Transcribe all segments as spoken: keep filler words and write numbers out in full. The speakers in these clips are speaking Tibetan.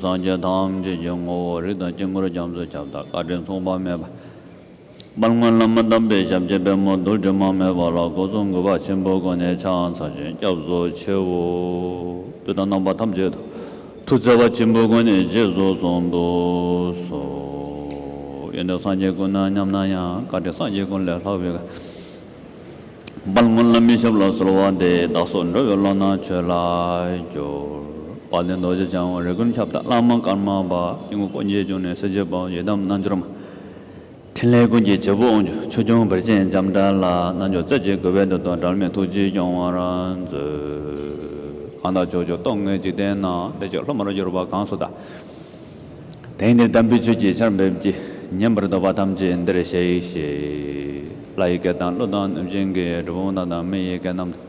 སངས་རྒྱས་ཐམས་ཅད་ཀྱི་ངོ་བོ། རིགས་དང་དཀྱིལ་འཁོར་རྒྱ་མཚོའི་ཁྱབ་བདག། བཀའ་དྲིན་མཚུངས་པ་མེད་པ། དཔལ་མགོན་བླ་མ་དམ་པའི་ཞབས་ཀྱི་པདྨོ། རྡུལ་དྲི་མ་མེད་པ་ལ། སྐུ་གསུང་གུས་པ་ཆེན་པོའི་སྒོ་ནས་ཕྱག་འཚལ་ཞིང་སྐྱབས་སུ་མཆིའོ། དུས་དང་རྣམ་པ་ཐམས་ཅད་དུ། ཐུགས་བརྩེ་བ་ཆེན་པོའི་སྒོ་ནས་རྗེས་སུ་བཟུང་དུ་གསོལ། ཡོན་ཏན་སངས་རྒྱས་ཀུན་ན་མཉམ་ན་ཡང་། བཀའ་དྲིན་སངས་རྒྱས་ཀུན་ལས་ལྷག་པའི་དཔལ་མགོན་བླ་མའི་ཞབས་ལ་གསོལ་བ་འདེབས། བདག་སོགས་འགྲོ་བའི་བློ་སྣ་ཆོས་ལ་སྦྱོར། དཔལ་ལྡན་རྡོ་རྗེ་འཆང་དབང་རིགས་ཀུན་ཁྱབ་བདག་བླ་མ་ཀརྨ་པ། སྐྱེ་དངོས་ཀུན་གྱི་འབྱུང་གནས་སྲས་བཅས་དཔའ་བོ་ཡི་དམ་རྣལ་འབྱོར་མ། ཕྲིན་ལས་ཀུན་གྱི་བྱེད་པོ་དབང་ཕྱུག་ཆོས་སྐྱོང་བར་ཆད་འཇོམས་དགྲ་ལྷ། རྣལ་འབྱོར་རྩེ་གཅིག་གུས་པས་འདུད་དོ་འབྲལ་མེད་ཐུགས་རྗེས་སྐྱོང་བར་མཛོད། གང་དག་ཕྱོགས་བཅུ་སྟོང་གི་འཇིག་རྟེན་ན། བདེ་གཤེགས་སློབ་མར་གྱུར་པ་གང་སུ་དག། དེང་འདིར་དམ་པའི་ཆོས་ཀྱི་ཆར་འབེབས་ཀྱིས། ཉན་པར་འདོད་པ་ཐམས་ཅད་འདིར་གཤེགས་ཤིག། ལྷ་ཡི་སྐད་དང་ཀླུ་དང་གནོད་སྦྱིན་སྐད། གྲུལ་བུམ་དག་དང་མི་ཡི་སྐད་རྣམས་དང་།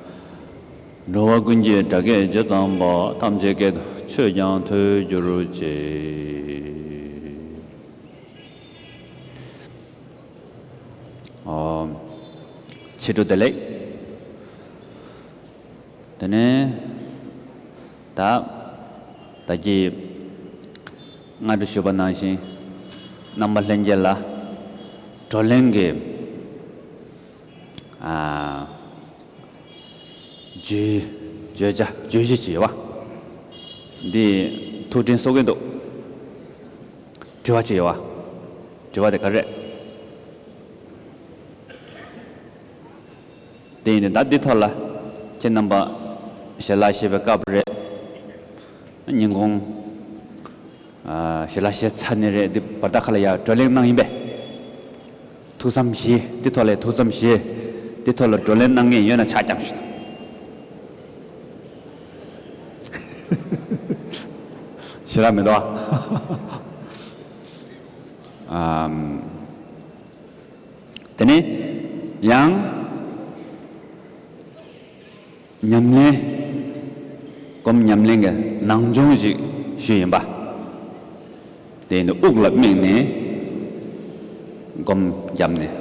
འགྲོ་བ་ཀུན་གྱི་སྒྲ་སྐད་ཇི་ཙམ་པ། ཐམས་ཅད་སྐད་དུ་ཆོས་ཀྱང་ཐོས་གྱུར་ཅིག། ཨོ། ཕྱི་དྲོ་བདེ་ལེགས། དེ་ནས་ད་ད་གི་སྔ་དྲོ་ཞུས་པ་ནང་བཞིན་རྣམ་པ་ལྷན་རྒྱས་ལ་བགྲོ་གླེང་གི་ཨ་བརྗོད་བརྗོད་བྱ་བརྗོད་གཞི་ཅིག་ཡོད་པ། འདི་ཐུགས་དྲན་གསོ་གི་འདུག། དྲི་བ་ཅིག་ཡོད་པ། དྲི་བ་དེ་ག་རེ་རེད། དེ་ཡིན་དུས་ད་འདི་ཐོག་ལ་ཁྱེད་རྣམ་པ་ཞལ་ལག་བཞེས་པའི་སྐབས་རེད། ཉིན་གུང་ཨ་ཞལ་ལག་བཞེས་ཚར་ནས་རེད། འདི་བར་ཐག་ཁ་ལ་ཡ་བགྲོ་གླེང་གནང་ཡིན་པས། ཐུགས་བསམ་བཞེས། འདི་ཐོག་ལ་ཐུགས་བསམ་བཞེས། འདི་ཐོག་ལ་བགྲོ་གླེང་གནང་མཁན་ཡོད་ན་ཕྱག་བརྐྱངས་ཞུ། ཞལ་ལག་མི་འདུག་ཨ། ཨམ། དེ་ནས་ཡང་ཉམས་ལེན། སྒོམ་ཉམས་ལེན་གྱི་ནང་སྦྱོང་ཞིག་ཞུས་ཡིན་པ། དེ་ནི་དབུགས་ལ་དམིགས་ནས་སྒོམ་བརྒྱབ་ནས།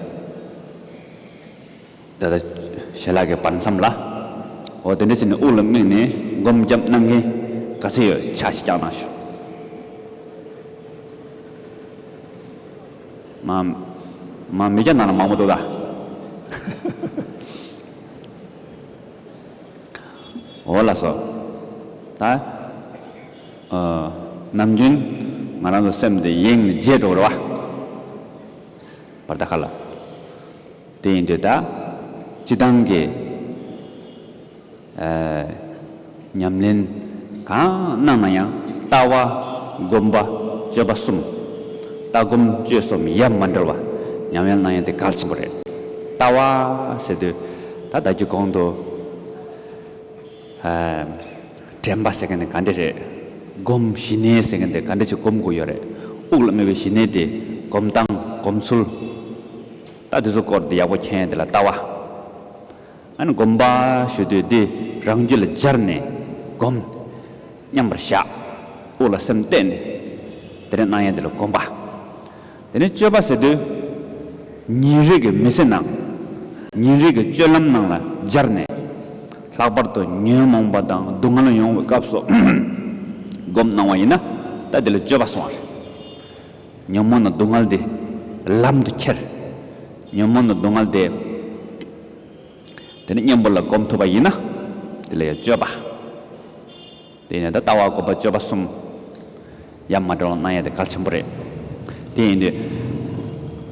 ད་ལྟ་ཞལ་ལག་གི་བར་མཚམས་ལ། འོ་དེ་འདྲ་བྱས་ནས་དབུགས་ལ་དམིགས་ནས་སྒོམ་བརྒྱབ་གནང་མཁན་ག་ཚོད་ཡོད་ཕྱག་ཞིག་བརྐྱངས་གནང་ཞུ། མ་མ་མི་བརྒྱ་ནང་ལ་མང་པོ་འདུག་ད། འོ་ལགས་སོ། ད་ཨ་ནམ་རྒྱུན་ང་རང་ཚོ་སེམས་དེ་ཡེངས་ནས་བརྗེད་འགྲོ་གི་རེད་པ། བར་ཐག་ཁ་ལ། དེ་ཡིན་དུས་ད་སྤྱི་བཏང་གི་ཨ་ཉམས་ལེན་གང་གནང་ན་ཡང་ལྟ་བ། སྒོམ་པ། སྤྱོད་པ་གསུམ། ལྟ་སྒོམ་སྤྱོད་གསུམ་ཡ་མ་བྲལ་བ་ཉམས་ལེན་གནང་ཡ་དེ་གལ་ཆེན་པོ་རེད། ལྟ་བ་ཟེར་དུས་ད་ད་གི་གོང་དུ་ཨ་དྲན་པ་ཟེར་མཁན་དེ་ག་འདྲ་རེད། སྒོམ་ཞི་གནས་ཟེར་མཁན་དེ་ག་འདྲ་ཅིག་སྒོམ་དགོས་ཡོད་རེད། དབུགས་ལ་དམིགས་པའི་ཞི་གནས་དེ་སྒོམ་སྟངས་སྒོམ་ཚུལ། ད་དེ་ཚོ་སྐོར་དེ་ཡག་པོ་མཁྱེན་ཡ་དེ་ལ་ལྟ་བ། ཨ་ནི་སྒོམ་པ་ཞུ་དུས་འདི་རང་རྒྱུད་ལ་སྦྱར་ནས་སྒོམ། མཉམ་པར་བཞག། དབུགས་ལ་སེམས་གཏད་ནས་དེ་ནས་གནང་ཡ་འདི་ལ་སྒོམ་པ། དེ་ནས་སྤྱོད་པ་ཟེར་དུས། ཉིན་རེ་གི་མི་ཚེ་ནང་། ཉིན་རེ་གི་སྤྱོད་ལམ་ནང་ལ་སྦྱར་ནས། ལྷག་པར་དུ་ཉོན་མོངས་པ་དང་སྡུག་བསྔལ་ཡོང་བའི་སྐབས་སུ་སྒོམ་གནང་བ་ཡིན་ན། ད་འདི་ལ་སྤྱོད་པ་སོང་བ་རེད། ཉོན་མོངས་དང་སྡུག་བསྔལ་འདི་ལམ་དུ་ཁྱེར། ཉོན་མོངས་དང་སྡུག་བསྔལ་འདི། དེ་ནི་གཉེན་པོ་ལ་སྒོམ་ཐུབ་པ་ཡིན་ན། དེ་ལ་ཡང་སྤྱོད་པ། དེ་ནས་ད་ལྟ་བ་སྒོམ་པ་སྤྱོད་པ་གསུམ་ཡ་མ་བྲལ་བ་གནང་ཡ་དེ་གལ་ཆེན་པོ་རེད། དེ་ཡིན་དུས་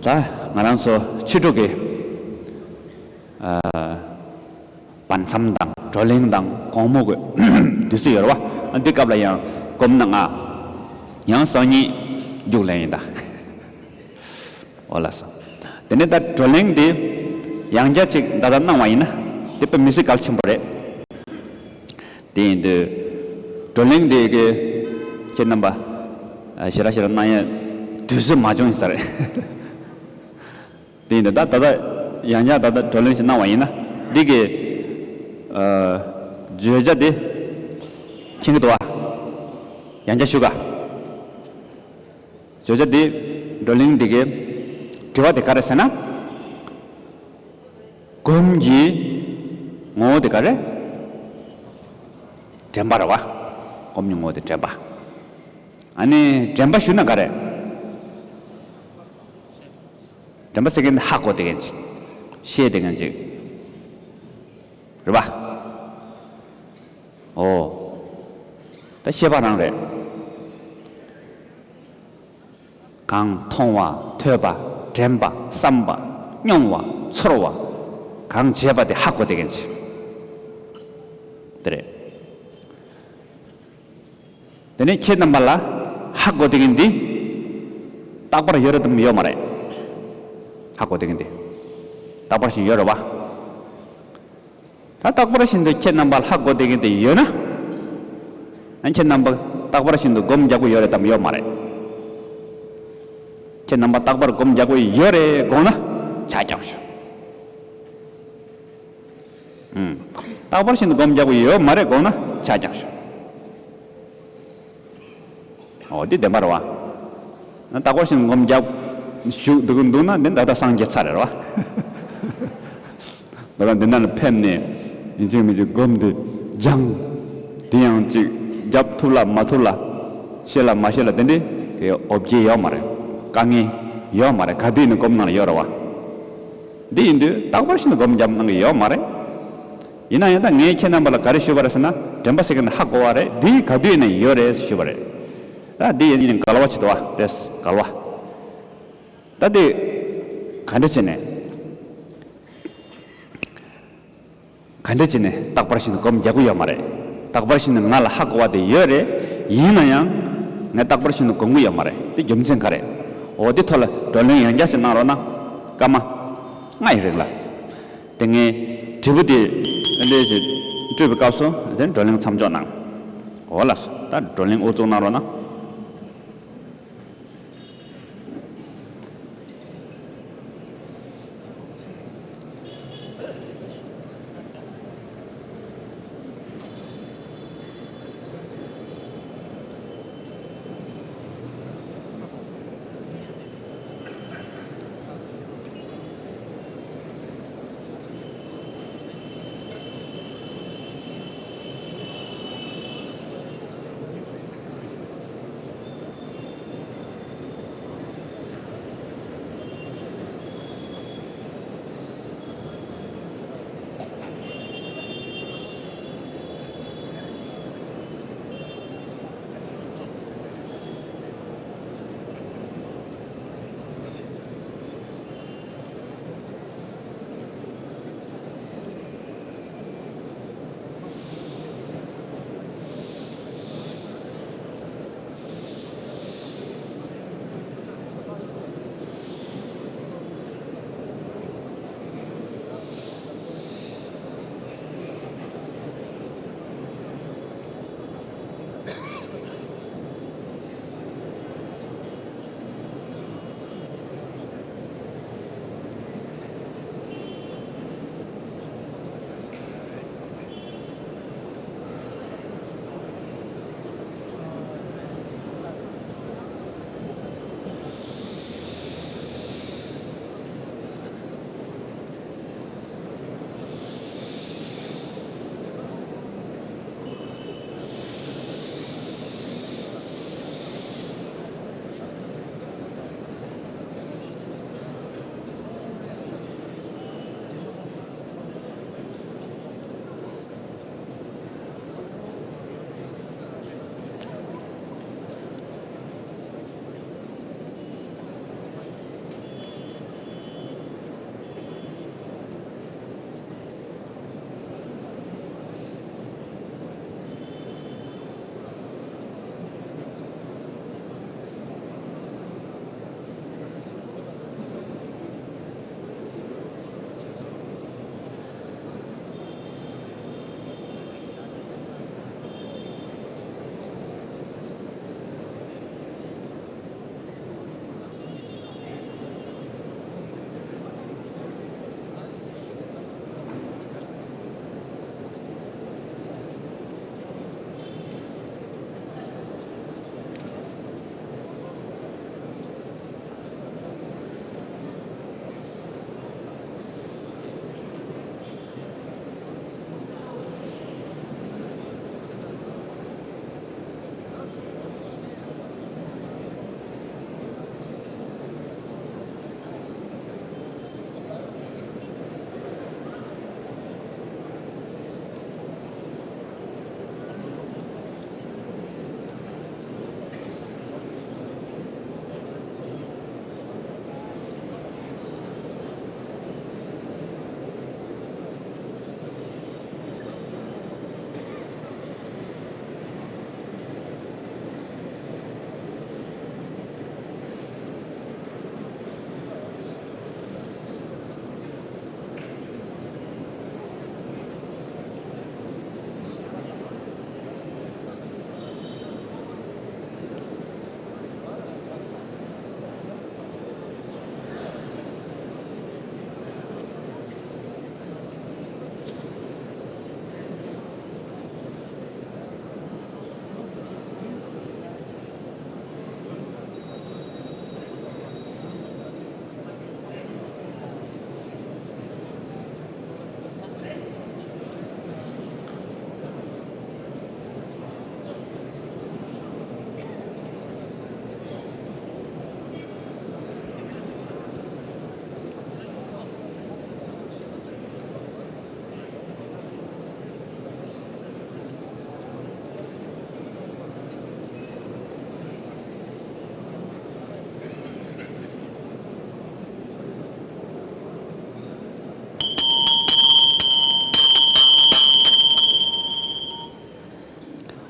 ད་ང་རང་ཚོ་ཕྱི་དྲོ་གི་ཨ་བར་མཚམས་དང་བགྲོ་གླེང་དང་དགོང་མོ་གི་དུས་ཚོད་ཡོད་རེད་བ། ཨ་འདི་སྐབས་ལ་ཡང་སྒོམ་གནང་ཨ། ཡང་སང་ཉིན་རྒྱུགས་ལེན་ཡིན་ད། འོ་ལགས་སོ། དེ་ནས་ད་བགྲོ་གླེང་འདི་ཡང་བསྐྱར་ཅིག་ད་ལྟ་གནང་བ་ཡིན་ན་དེ་དཔེ་མི་སྲིད་གལ་ཆེན་པོ་རེད། དེ་ཡིན་དུས་བགྲོ་གླེང་འདི་གི་ཁྱེད་རྣམ་པ་ཨ་ཞེ་དྲག་ཞེ་དྲག་གནང་ཡ་དུས་ཚོད་མ་བྱུང་ཡིན་ས་རེད། དེ་ཡིན་དུས་ད་ད་ལྟ་ཡང་བསྐྱར་ད་ལྟ་བགྲོ་གླེང་ཞིག་གནང་བ་ཡིན་ན་འདི་གི་ཨ་བརྗོད་བྱ་འདི་མཁྱེན་གྱི་འདུག་བ། ཡང་བསྐྱར་ཞུ་ག་བརྗོད་བྱ་འདི་བགྲོ་གླེང་འདི་གའི་དྲི་བ་དེ་ག་རེ་ཟེར་ན། སྒོམ་གྱི་ངོ་བོ་དེ་ག་རེ། དྲན་པ་རེད་བ། སྒོམ་གྱི་ངོ་བོ་དེ་དྲན་པ། ཨ་ནི་དྲན་པ་ཞུ་ན་ག་རེ། དྲན་པ་ཟེར་མཁན་དེ་ཧ་གོ་བསྡད་མཁན་ཅིག་ཤེས་བསྡད་མཁན་ཅིག་རེད་པ། ཨོ། ད་ཤེས་པ་རང་རེད། གང་མཐོང་བ། ཐོས་པ། དྲན་པ། བསམ་པ། མྱོང་བ། ཚོར་བ། གང་བྱས་པ་དེ་ཧ་གོ་བསྡད་མཁན་ཅིག་དེ་རེད། དེ་ནས་ཁྱེད་རྣམ་པ་ལ་ཧ་གོ་བསྡད་མཁན་འདི་རྟག་པར་ཡོད་རེད་དམ་ཡོད་མ་རེད། ཧ་གོ་བསྡད་མཁན་འདི་རྟག་པར་བཞིན་ཡོད་རེད་པ། ད་རྟག་པར་བཞིན་དུ་ཁྱེད་རྣམ་པ་ལ་ཧ་གོ་བསྡད་མཁན་དེ་ཡོད་ན། ཨ་ཁྱེད་རྣམ་པ་རྟག་པར་བཞིན་དུ་སྒོམ་རྒྱག་གི་ཡོད་རེད་དམ་ཡོད་མ་རེད། ཁྱེད་རྣམ་པ་རྟག་པར་སྒོམ་རྒྱག་གི་ཡོད་རེད་དགོངས་ན་ཕྱག་རྒྱག་ཞུ། ཨུམ། རྟག་པར་བཞིན་དུ་སྒོམ་རྒྱག་གི་ཡོད་མ་རེད་དགོངས་ན་ཕྱག་རྒྱག་ཞུ། ཨོ་འདི་བདེན་པ་རེད་པ། རྟག་པར་བཞིན་སྒོམ་རྒྱག་བཞུགས་འདུག་འདུག་ན་འདི་ད་ལྟ་སངས་རྒྱས་ཚར་རེད་པ། ད་ལྟ་འདི་ན་ལ་ཕེབས་ནས་ཡིན་གཅིག་མིན་གཅིག་སྒོམ་འདི་སྦྱངས། འདི་ཡང་གཅིག་རྒྱབ་ཐུབ་ལ་མ་ཐུབ་ལ། ཤེས་ལ་མ་ཤེས་ལ་དེ་འདྲའི་དེ་འོ་བརྒྱལ་ཡོད་མ་རེད། དཀའ་ངལ་ཡོད་མ་རེད། ག་དུས་ནས་སྒོམ་ནང་ལ་ཡོད་རེད་པ། འདི་ཡིན་དུས་རྟག་པར་བཞིན་སྒོམ་རྒྱབ་གནང་གི་ཡོད་མ་རེད། ཡིན་ན་ཡང་ད་ངས་ཁྱེད་རྣམ་པ་ལ་ག་རེ་ཞུས་པ་རེད་ཟེར་ན། དྲན་པ་ཟེར་མཁན་ཧ་གོ་བ་རེད། འདི་ག་དུས་ནས་ཡོད་རེད་ཞུས་པ་རེད། ད་འདི་ཡིན་ནི་འགལ་བ་ཆེ་དོ་བ་དེས་འགལ་བ། ད་འདི་ག་འདྲ་བྱས་ནས། ག་འདྲ་བྱས་ནས་རྟག་པར་བཞིན་དུ་སྒོམ་རྒྱག་གི་ཡོད་མ་རེད། རྟག་པར་བཞིན་དུ་ང་ལ་ཧ་གོ་བ་དེ་ཡོད་རེད། ཡིན་ན་ཡང་ངས་རྟག་པར་བཞིན་དུ་སྒོམ་གི་ཡོད་མ་རེད། དེ་རྒྱུ་མཚན་ག་རེད། འོ་དེ་ཐོག་ལ་བགྲོ་གླེང་ཡང་བསྐྱར་ཞིག་གནང་རོགས་གནང་། སྐར་མ་ལྔ་ཡི་རིང་ལ། དེ་ངས་དྲིལ་བུ་དེ་འདྲ་ཞིག་སྤྲོད་པའི་སྐབས་སུ་དེ་བགྲོ་གླེང་མཚམས་འཇོག་གནང་། འོ་ལགས་སོ། ད་བགྲོ་གླེང་དབུ་འཛུགས་གནང་རོགས་གནང་།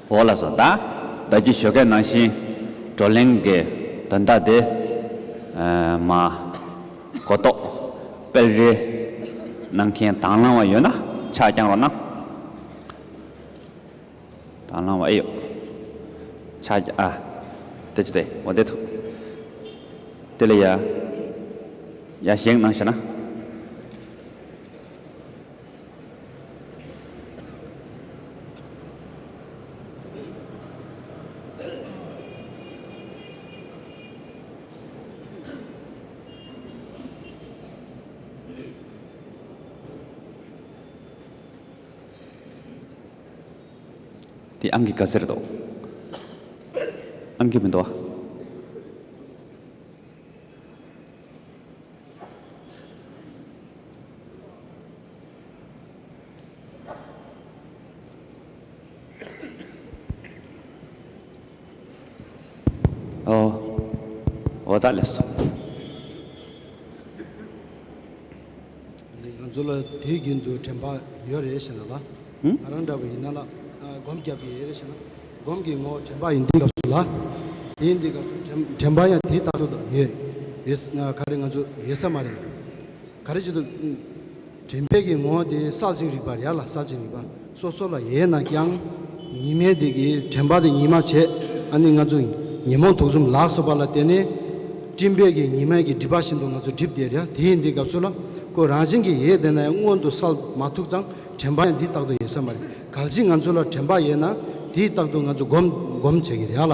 འོ་ལགས་སོ། ད་ད་ཅི་ཞུ་མཁན་ནང་བཞིན་བགྲོ་གླེང་གི་དོན་དག་དེ་ཨ་མ་གོ་རྟོགས་སྤེལ་རེས་གནང་མཁན་དང་བླངས་པ་ཡོད་ན་ཕྱག་བརྐྱང་རོགས་གནང་། དང་བླངས་པ་ཨེ་ཡོད། ཕྱག་བརྐྱང་ཨ། དེ་ཅི་དེ་འོ་དེ་ཐུབ། དེ་ལ་ཡ་ཡ་བཞེངས་གནང་ཤག་ན། དེ་ཨང་ཀི་ག་ཚོད་རེད་འདུག་ཨང་ཀི་མི་འདུག་ཨ། ཨོ། འོ་ད་ལེགས་སོ། ང་ཚོ་ལ་དེའི་རྒྱུན་དུ་དྲན་པ་ཡོད་རེད་ཟེར་ན་ལ། ཧུམ། ང་རང་འདྲ་བ་ཡིན་ན་ལ། ཨ། སྒོམ་རྒྱབ་ཀྱི་ཡོད་རེད་ཟེར་ན། སྒོམ་གྱི་ངོ་བོ་དྲན་པ་ཡིན་དུས་སྐབས་སུ་ལ། དེ་ཡིན་དུས་སྐབས་སུ་དྲན་དྲན་པ་ཡང་དེའི་རྟག་ཏུ་ཡོད། ཡོད་ས་ག་རེ་ང་ཚོ་ཡོད་ས་མ་རེད། ག་རེ་བྱེད་དུ། དྲན་པའི་གི་ངོ་བོ་དེ་གསལ་ཞིང་རིག་པ་རེད་ཡ་ལ། གསལ་ཞིང་རིག་པ་སོ་སོ་ལ་ཡོད་ན་ཀྱང་། ཉི་མའི་དེ་གི་དྲན་པ་དེ་ཉི་མ་བྱས། ཨ་ནི་ང་ཚོ་ཉོན་མོངས་དུག་གསུམ་ལག་སོགས་པ་ལ་བརྟེན་ནས། སྤྲིན་པའི་གི་ཉི་མའི་གི་སྒྲིབ་པ་བཞིན་དུ་ང་ཚོ་སྒྲིབ་བསྡད་རེད་ཡ། དེ་ཡིན་དུས་སྐབས་སུ་ལ་ཁོ་རང་བཞིན་གྱིས་ཡོད་བསྡད་ན་ཡང་མངོན་དུ་གསལ་མ་ཐུབ་ཙང་། དྲན་པ་ཡང་འདིའི་རྟག་ཏུ་ཡོད་ས་མ་རེད། གལ་སྲིད་ང་ཚོ་ལ་དྲན་པ་ཡོད་ན་དེའི་རྟག་ཏུ་ང་ཚོ་སྒོམ་སྒོམ་བྱེད་ཀྱི་རེད་ཡ་ལ།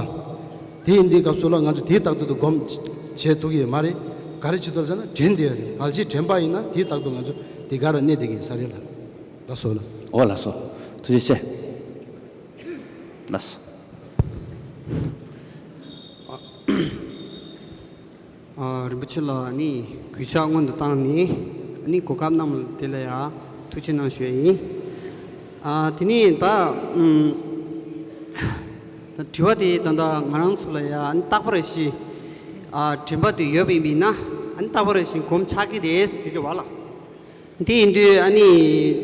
དེ་ཡིན་དུས་སྐབས་སུ་ལ་ང་ཚོ་དེའི་རྟག་ཏུ་སྒོམ་བྱེད་ཐུབ་ཀྱི་ཡོད་མ་རེད། ག་རེ་བྱེད་ཐུབ་ཟེར་ན་དྲན་བསྡད་ཡོད་རེད། གལ་སྲིད་དྲན་པ་ཡིན་ན་དེའི་རྟག་ཏུ་ང་ཚོ་དེ་ག་ར་གནས་བསྡད་ཀྱི་ཡོད་ས་རེད་ལ། ལགས་སོ་ལ། འོ་ལགས་སོ། ཐུགས་རྗེ་ཆེ། ལགས་སོ། ཨ། རིན་པོ་ཆེ་ལ་ནི་གུས་ཕྱག་སྔོན་དུ་བཏང་ནས་ནི་གོ་སྐབས་གནང་བ་དེ་ལ་ཡང་ཐུགས་རྗེ་གནང་ཞུ་ཡ་ཡིན། ཨ། དེ་ནས་ད་ཨུམ། ད་དྲི་བ་དེ་ད་ལྟ་ང་རང་ཚོ་ལ་ཡང་ནི་རྟག་པར་ཞིག་ཨ། དྲན་པ་དེ་ཡོད་པ་ཡིན་ན་ཨ་ནི་རྟག་པར་ཞིག་སྒོམ་ཆགས་ཀྱི་རེད་དེ་རེད་བ་ལ། དེ་ཡིན་དུས་ཨ་ནི་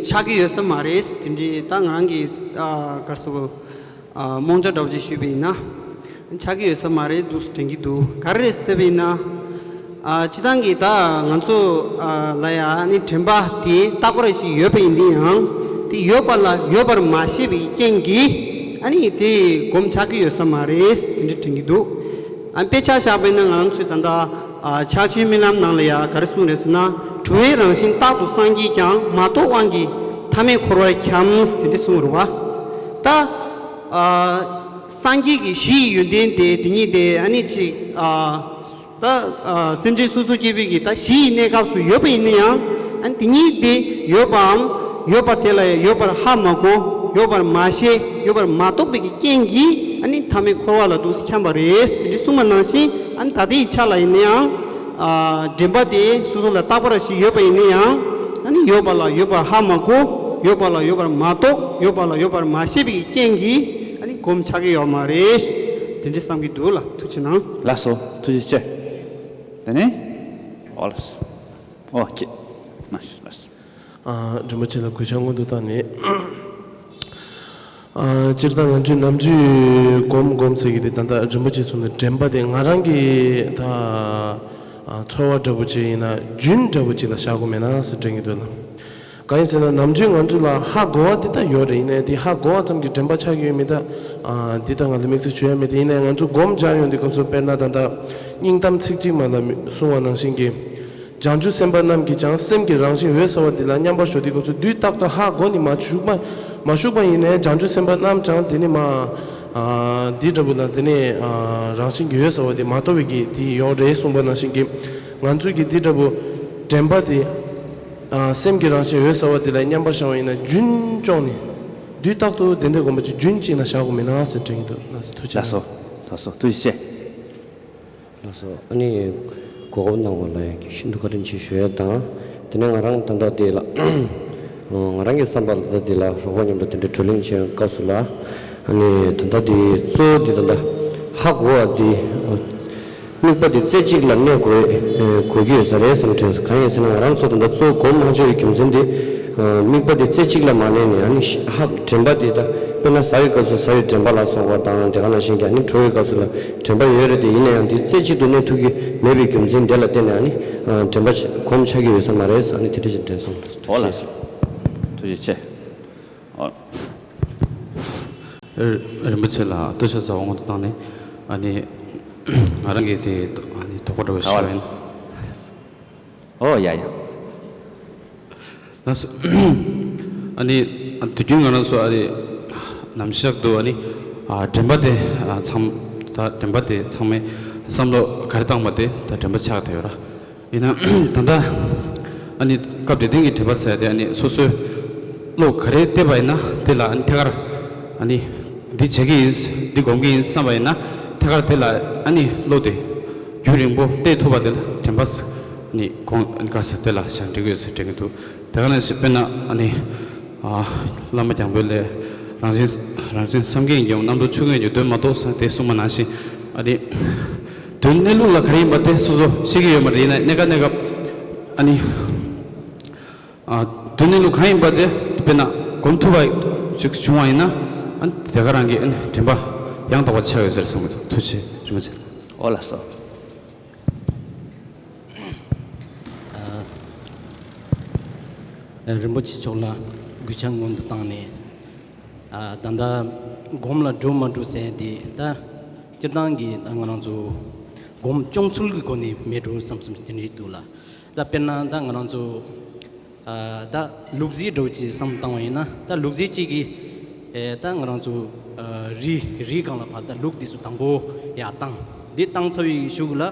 ཆགས་ཀྱི་ཡོད་ས་མ་རེད། དེ་འདྲའི་ད་ང་རང་གི་ཨ། ག་རེ་ཟེར་དགོས། ཨ། རྨོངས་ཆ་འདྲ་བོ་ཅིག་ཞུས་པ་ཡིན་ན། ཆགས་ཀྱི་ཡོད་ས་མ་རེད་འདུག་དྲན་གྱི་འདུག་ག་རེ་རེད་ཟེར་བ་ཡིན་ན། ཨ། སྤྱིར་བཏང་གི་ད་ང་ཚོ་ཨ། ལ་ཡ་ཨ་ནི་དྲན་པ་དེ་རྟག་པར་ཞིག་ཡོད་པ་ཡིན་དུས་ཡང་དེ་ཡོད་པ་ལ་ཡོད་པར་མ་ཤེས་པའི་རྐྱེན་གྱིས་ཨ་ནི་དེ་སྒོམ་ཆགས་ཀྱི་ཡོད་ས་མ་རེད་དེ་འདྲ་དྲན་གྱི་འདུག་ཨ། དཔེ་ཆ་བཞག་པ་ཡིན་ན་ང་རང་ཚོས་ད་ལྟ་ཨ། ཕྱག་ཆེན་སྨོན་ལམ་ནང་ལ་ཡ་ག་རེ་གསུངས་རེད་ཟེར་ན། གྲོལ་བའི་རང་བཞིན་རྟག་ཏུ་སངས་རྒྱས་ཀྱང་། མ་རྟོགས་དབང་གིས་ཐ་མལ་འཁོར་བར་འཁྱམས་དེ་འདྲ་གསུངས་རེད་བ། ད་ཨ། སངས་རྒྱས་ཀྱི་གཞི་ཡི་ཡོན་ཏན་དེ་དེ་ཉིད་དེ་ཨ་ནི་ཅིག་ཨ། ད་ཨ། སེམས་ཅན་སོ་སོ་སྐྱེ་བོའི་གི་ད་གཞི་ཡི་གནས་སྐབས་སུ་ཡོད་པ་ཡིན་ན་ཡང་ཨ་ནི་དེ་ཉིད་དེ་ཡོད་པའམ། ཡོད་པ་དེ་ལ་ཡང་ཡོད་པར་ཧ་མ་གོ། ཡོད་པར་མ་ཤེས། ཡོད་པར་མ་རྟོགས་པའི་གི་རྐྱེན་གྱིས་ཨ་ནི་ཐ་མལ་འཁོར་བ་ལ་འདུག་སེ་འཁྱམས་པ་རེད་དེ་འདྲ་གསུངས་པ་ནང་བཞིན། ཨ་ནི་ད་ལྟའི་ཆ་ལ་ཡིན་ན་ཡང་ཨ། དྲན་པ་དེ་སོ་སོ་ལ་རྟག་པར་ཞིག་ཡོད་པ་ཡིན་ན་ཡང་ཨ་ནི་ཡོད་པ་ལ་ཡོད་པར་ཧ་མ་གོ། ཡོད་པ་ལ་ཡོད་པར་མ་རྟོགས། ཡོད་པ་ལ་ཡོད་པར་མ་ཤེས་པའི་རྐྱེན་གྱིས་ཨ་ནི་སྒོམ་ཆགས་ཀྱི་ཡོད་མ་རེད། དེ་འདྲ་བསམ་གྱི་འདུག་ལ། ཐུགས་རྗེ་གནང་། ལགས་སོ། ཐུགས་རྗེ་ཆེ། དེ་ནས་འོ་ལགས་སོ། འོ་ཁྱེད་མ་ཤི་ལགས་སོ། ཨ། རིན་པོ་ཆེ་ལ་གུས་ཕྱག་སྔོན་དུ་བཏང་ནས། ཨ། སྤྱིར་བཏང་ང་ཚོས་ནམ་རྒྱུན་སྒོམ་སྒོམ་ཟེར་གྱི་དེ་ད་ལྟ་རིན་པོ་ཆེ་གསུངས་ནས་དྲན་པ་དེ་ང་རང་གི་ད་ཨ། ཚོར་བ་འདྲ་པོ་ཅིག་ཡིན་ན་རྒྱུན་འདྲ་པོ་ཅིག་ལ་བཞག་དགོས་མེད་ན་ཟེར་དྲན་གྱི་འདུག་ལ། གང་ཡིན་ཟེར་ན་ནམ་རྒྱུན་ང་ཚོ་ལ་ཧ་གོ་བ་དེ་ད་ཡོད་རེད། ཡིན་ནའི་དེ་ཧ་གོ་བ་ཙམ་གྱིས་དྲན་པ་ཆགས་ཀྱི་ཡོད་མེད་ད། ཨ། འདི་ད་ང་ལ་དམིགས་བསལ་ཞུ་ཡ་མེད་དེ། ཡིན་ནའི་ང་ཚོ་སྒོམ་རྒྱག་ཡོང་དུས་སྐབས་སུ་དཔེར་ན་ད་ལྟ་སྙིང་གཏམ་ཚིག་གཅིག་མ་ལ་གསུངས་པ་ནང་བཞིན་གྱི། བྱང་ཆུབ་སེམས་དཔའ་རྣམས་ཀྱིས་ཀྱང་སེམས་ཀྱི་རང་བཞིན་འོད་གསལ་བ་འདི་ལ་མཉམ་པར་ཞོག་དེ་ཁོ་ཚོ་དུས་རྟག་ཏུ་ཧ་གོ་ནས་མ་བཞུགས་པ། མ་བཞུགས་པ་ཡིན་ནའི་བྱང་ཆུབ་སེམས་དཔའ་རྣམས་ཀྱང་དེ་ནི་མ། ཨ། འདི་འདྲ་པོ་ལ་དེ་ནི། ཨ། རང་བཞིན་གྱི་འོད་གསལ་བ་དེ་མ་རྟོགས་པའི་གི་དེ་ཡོད་རེད་གསུངས་པ་ནང་བཞིན་གྱི། ང་ཚོས་ཀྱི་འདི་འདྲ་པོ་དྲན་པ་དེ། ཨ། སེམས་ཀྱི་རང་བཞིན་འོད་གསལ་བ་དེ་ལ་མཉམ་པར་བཞག་པ་ཡིན་ན་རྒྱུན་སྐྱོང་ནས། དུས་རྟག་ཏུ་དེ་འདྲའི་སྒོམ་པ་ཅིག་རྒྱུན་གཅིག་ན་བཞག་དགོས་མེད་ན་ཟེར་དྲན་གྱི་འདུག་ལགས་སོ། ཐུགས་རྗེ་ཆེ། ལགས་སོ། ཐུགས་རྗེ་ཆེ། ལགས་སོ། ཨ་ནི་གོ་སྐབས་གནང་བ་ལ་ཡང་ཤིན་ཏུ་བཀའ་དྲིན་ཆེ་ཞུ་ཡ་དང་། དེ་ནས་ང་རང་ད་ལྟ་དེ་ལ་ང་རང་གི་བསམ་པ་ལ་ད་དེ་ལ་རོགས་པ་མཉམ་དུ་དེ་འདྲའི་བགྲོ་གླེང་བྱེད་སྐབས་སུ་ལ། ཨ་ནི་ད་ལྟ་དེ་གཙོ་བོ་དེ་ད་ལྟ་ཧ་གོ་བ་དེ། དམིགས་པ་དེ་རྩེ་གཅིག་ལ་གནས་དགོས་དགོས་ཀྱི་ཡོད་ས་རེད་བསམ་དྲན་སོང་། གང་ཡིན་ཟེར་ན་ང་རང་ཚོ་ད་ལྟ་གཙོ་བོ་སྒོམ་མ་འཇུག་པའི་རྒྱུ་མཚན་དེ། དམིགས་པ་དེ་རྩེ་གཅིག་ལ་མ་གནས་ནས་ཨ་ནི་ཧ་དྲན་པ་དེ་ད་དཔེ་ དཔེར་ན་ཟ་བའི་སྐབས་སུ་ཟ་བའི་དྲན་པ་ལ་སོགས་པ་དང་དེ་ག་ནང་བཞིན་གྱི་ཨ་ནི་བྲོ་བའི་སྐབས་སུ་ལ་དྲན་པ་ཡོད་རེད་དེ། ཡིན་ན་ཡང་དེ་རྩེ་གཅིག་ཏུ་གནས་ཐུབ་ཀྱི་མེད་པའི་རྒྱུ་མཚན་དེ་ལ་བརྟེན་ནས་ཨ་ནི་དྲན་པ་གོམས་ཆགས་ཀྱི་ཡོད་ས་མ་རེད་ཟེར། ཨ་ནི་དེ་འདྲ་ཞིག་དྲན་སོང་། ཐུགས་རྗེ་ཆེ། ཨོ། རིན་པོ་ཆེ་ལ་ལྟོས་ཤ་ཟ་བ་སྔོན་དུ་བཏང་ནས་ཨ་ནི་ང་རང་གིས་དེ་ཨ་ནི་དོགས་པ་འདྲ་བོ་ཞིག་ཡོད། ཨོ་ཡ་ཡ། ལགས་སོ། ཨ་ནི་དུས་རྒྱུན་ང་རང་ཚོ་ཨ་རེ་ནམ་ཞག་ཏུ་ཨ་ནི་ཨ་དྲན་པ་དེ་ཨ་ཚང་ད་དྲན་པ་དེ་ཚང་མས་བསམ་བློ་ག་རེ་བཏང་བ་དེ་ད་དྲན་པ་ཆགས་བསྡད་ཡོད་ར། ཡིན་ན་ད་ལྟ་ཨ་ནི་སྐབས་དེ་དེང་གི་དྲན་པ་ཟེར་དེ་ཨ་ནི་སོ་སོའི་བློ་ག་རེ་གཏད་པ་ཡིན་ན་དེ་ལ་ཨ་ནི་ཐད་ཀར་ཨ་ནི་འདི་བྱེད་ཀྱི་ཡིན། འདི་སྒོམ་གྱི་ཡིན་བསམ་པ་ཡིན་ན་ཐད་ཀར་དེ་ལ་ཨ་ནི་བློ་དེ་རྒྱུན་རིང་པོ་གཏད་ཐུབ་པ་དེ་ལ་དྲན་པ་ནི་གོང་ག་ས་དེ་ལ་བཞག་འགྲིག་ཡོད་ཟེར་དྲན་གྱི་འདུག་དེ་ག་ནང་བཞིན་དཔེར་ན་ཨ་ནི་ཨ་བླ་མ་རྒྱང་པོའི་ལས་རང་བཞིན་རང་བཞིན་བསམ་གྱིས་མི་ཁྱབ། རྣམ་གྲོལ་ཆོས་ཀྱིས་མི་ཁྱབ། དོན་མ་རྟོགས་ས་དེ་གསུངས་པ་ནང་བཞིན་ཨ་ནི་དོན་གནས་ལུགས་ལ་ག་རེ་ཡིན་པ་དེ་སོ་སོ་ཤེས་ཀྱི་ཡོད་མ་རེད། ཡིན་ན་གནས་སྐབས་གནས་སྐབས་ཨ་ནི་ཨ་དོན་གནས་ལུགས་གང་ཡིན་པ་དེ་དཔེར་ན་གོམས་ཐུབ་པ་ཞིག་བྱུང་བ་ཡིན་ན་ཨ་ནི་དེ་ག་རང་གི་ཨ་ནི་དྲན་པ་ཡང་དག་པ་ཆགས་ཡོད་ཟེར་བསམ་གྱི་འདུག་ཐུགས་རྗེ་ཆེ། རིན་པོ་ཆེ། ཨོ་ལགས་སོ། ཨ་རིན་པོ་ཆེ་མཆོག་ལ་གུས་ཕྱག་སྔོན་དུ་བཏང་ནས། ཨ་ད་ལྟ་སྒོམ་ལ་འགྲོ་མ་འགྲོ་ཟེར་དེ་ད་སྤྱིར་བཏང་གི་ད་ང་རང་ཚོ་སྒོམ་སྐྱོང་ཚུལ་གྱི་སྒོ་ནས་མེད་འགྲོ་བསམ་བསམ་དེ་འདྲ་ཞིག་འདུག་ལ། ད་དཔེར་ན་ད་ང་རང་ཚོ་ཨ་ད་ལུག་རྫི་འདྲ་བོ་ཅིག་བསམ་བཏང་བ་ཡིན་ན། ད་ལུག་རྫི་གཅིག་གིས་ཨེ་ད་ང་རང་ཚོ་ཨ་རི་རི་སྒང་ལ་ཕར་ད་ལུག་འདི་ཚོ་དང་པོ་ཡར་བཏང་། འདི་བཏང་ཚར་བའི་གཞུག་ལ་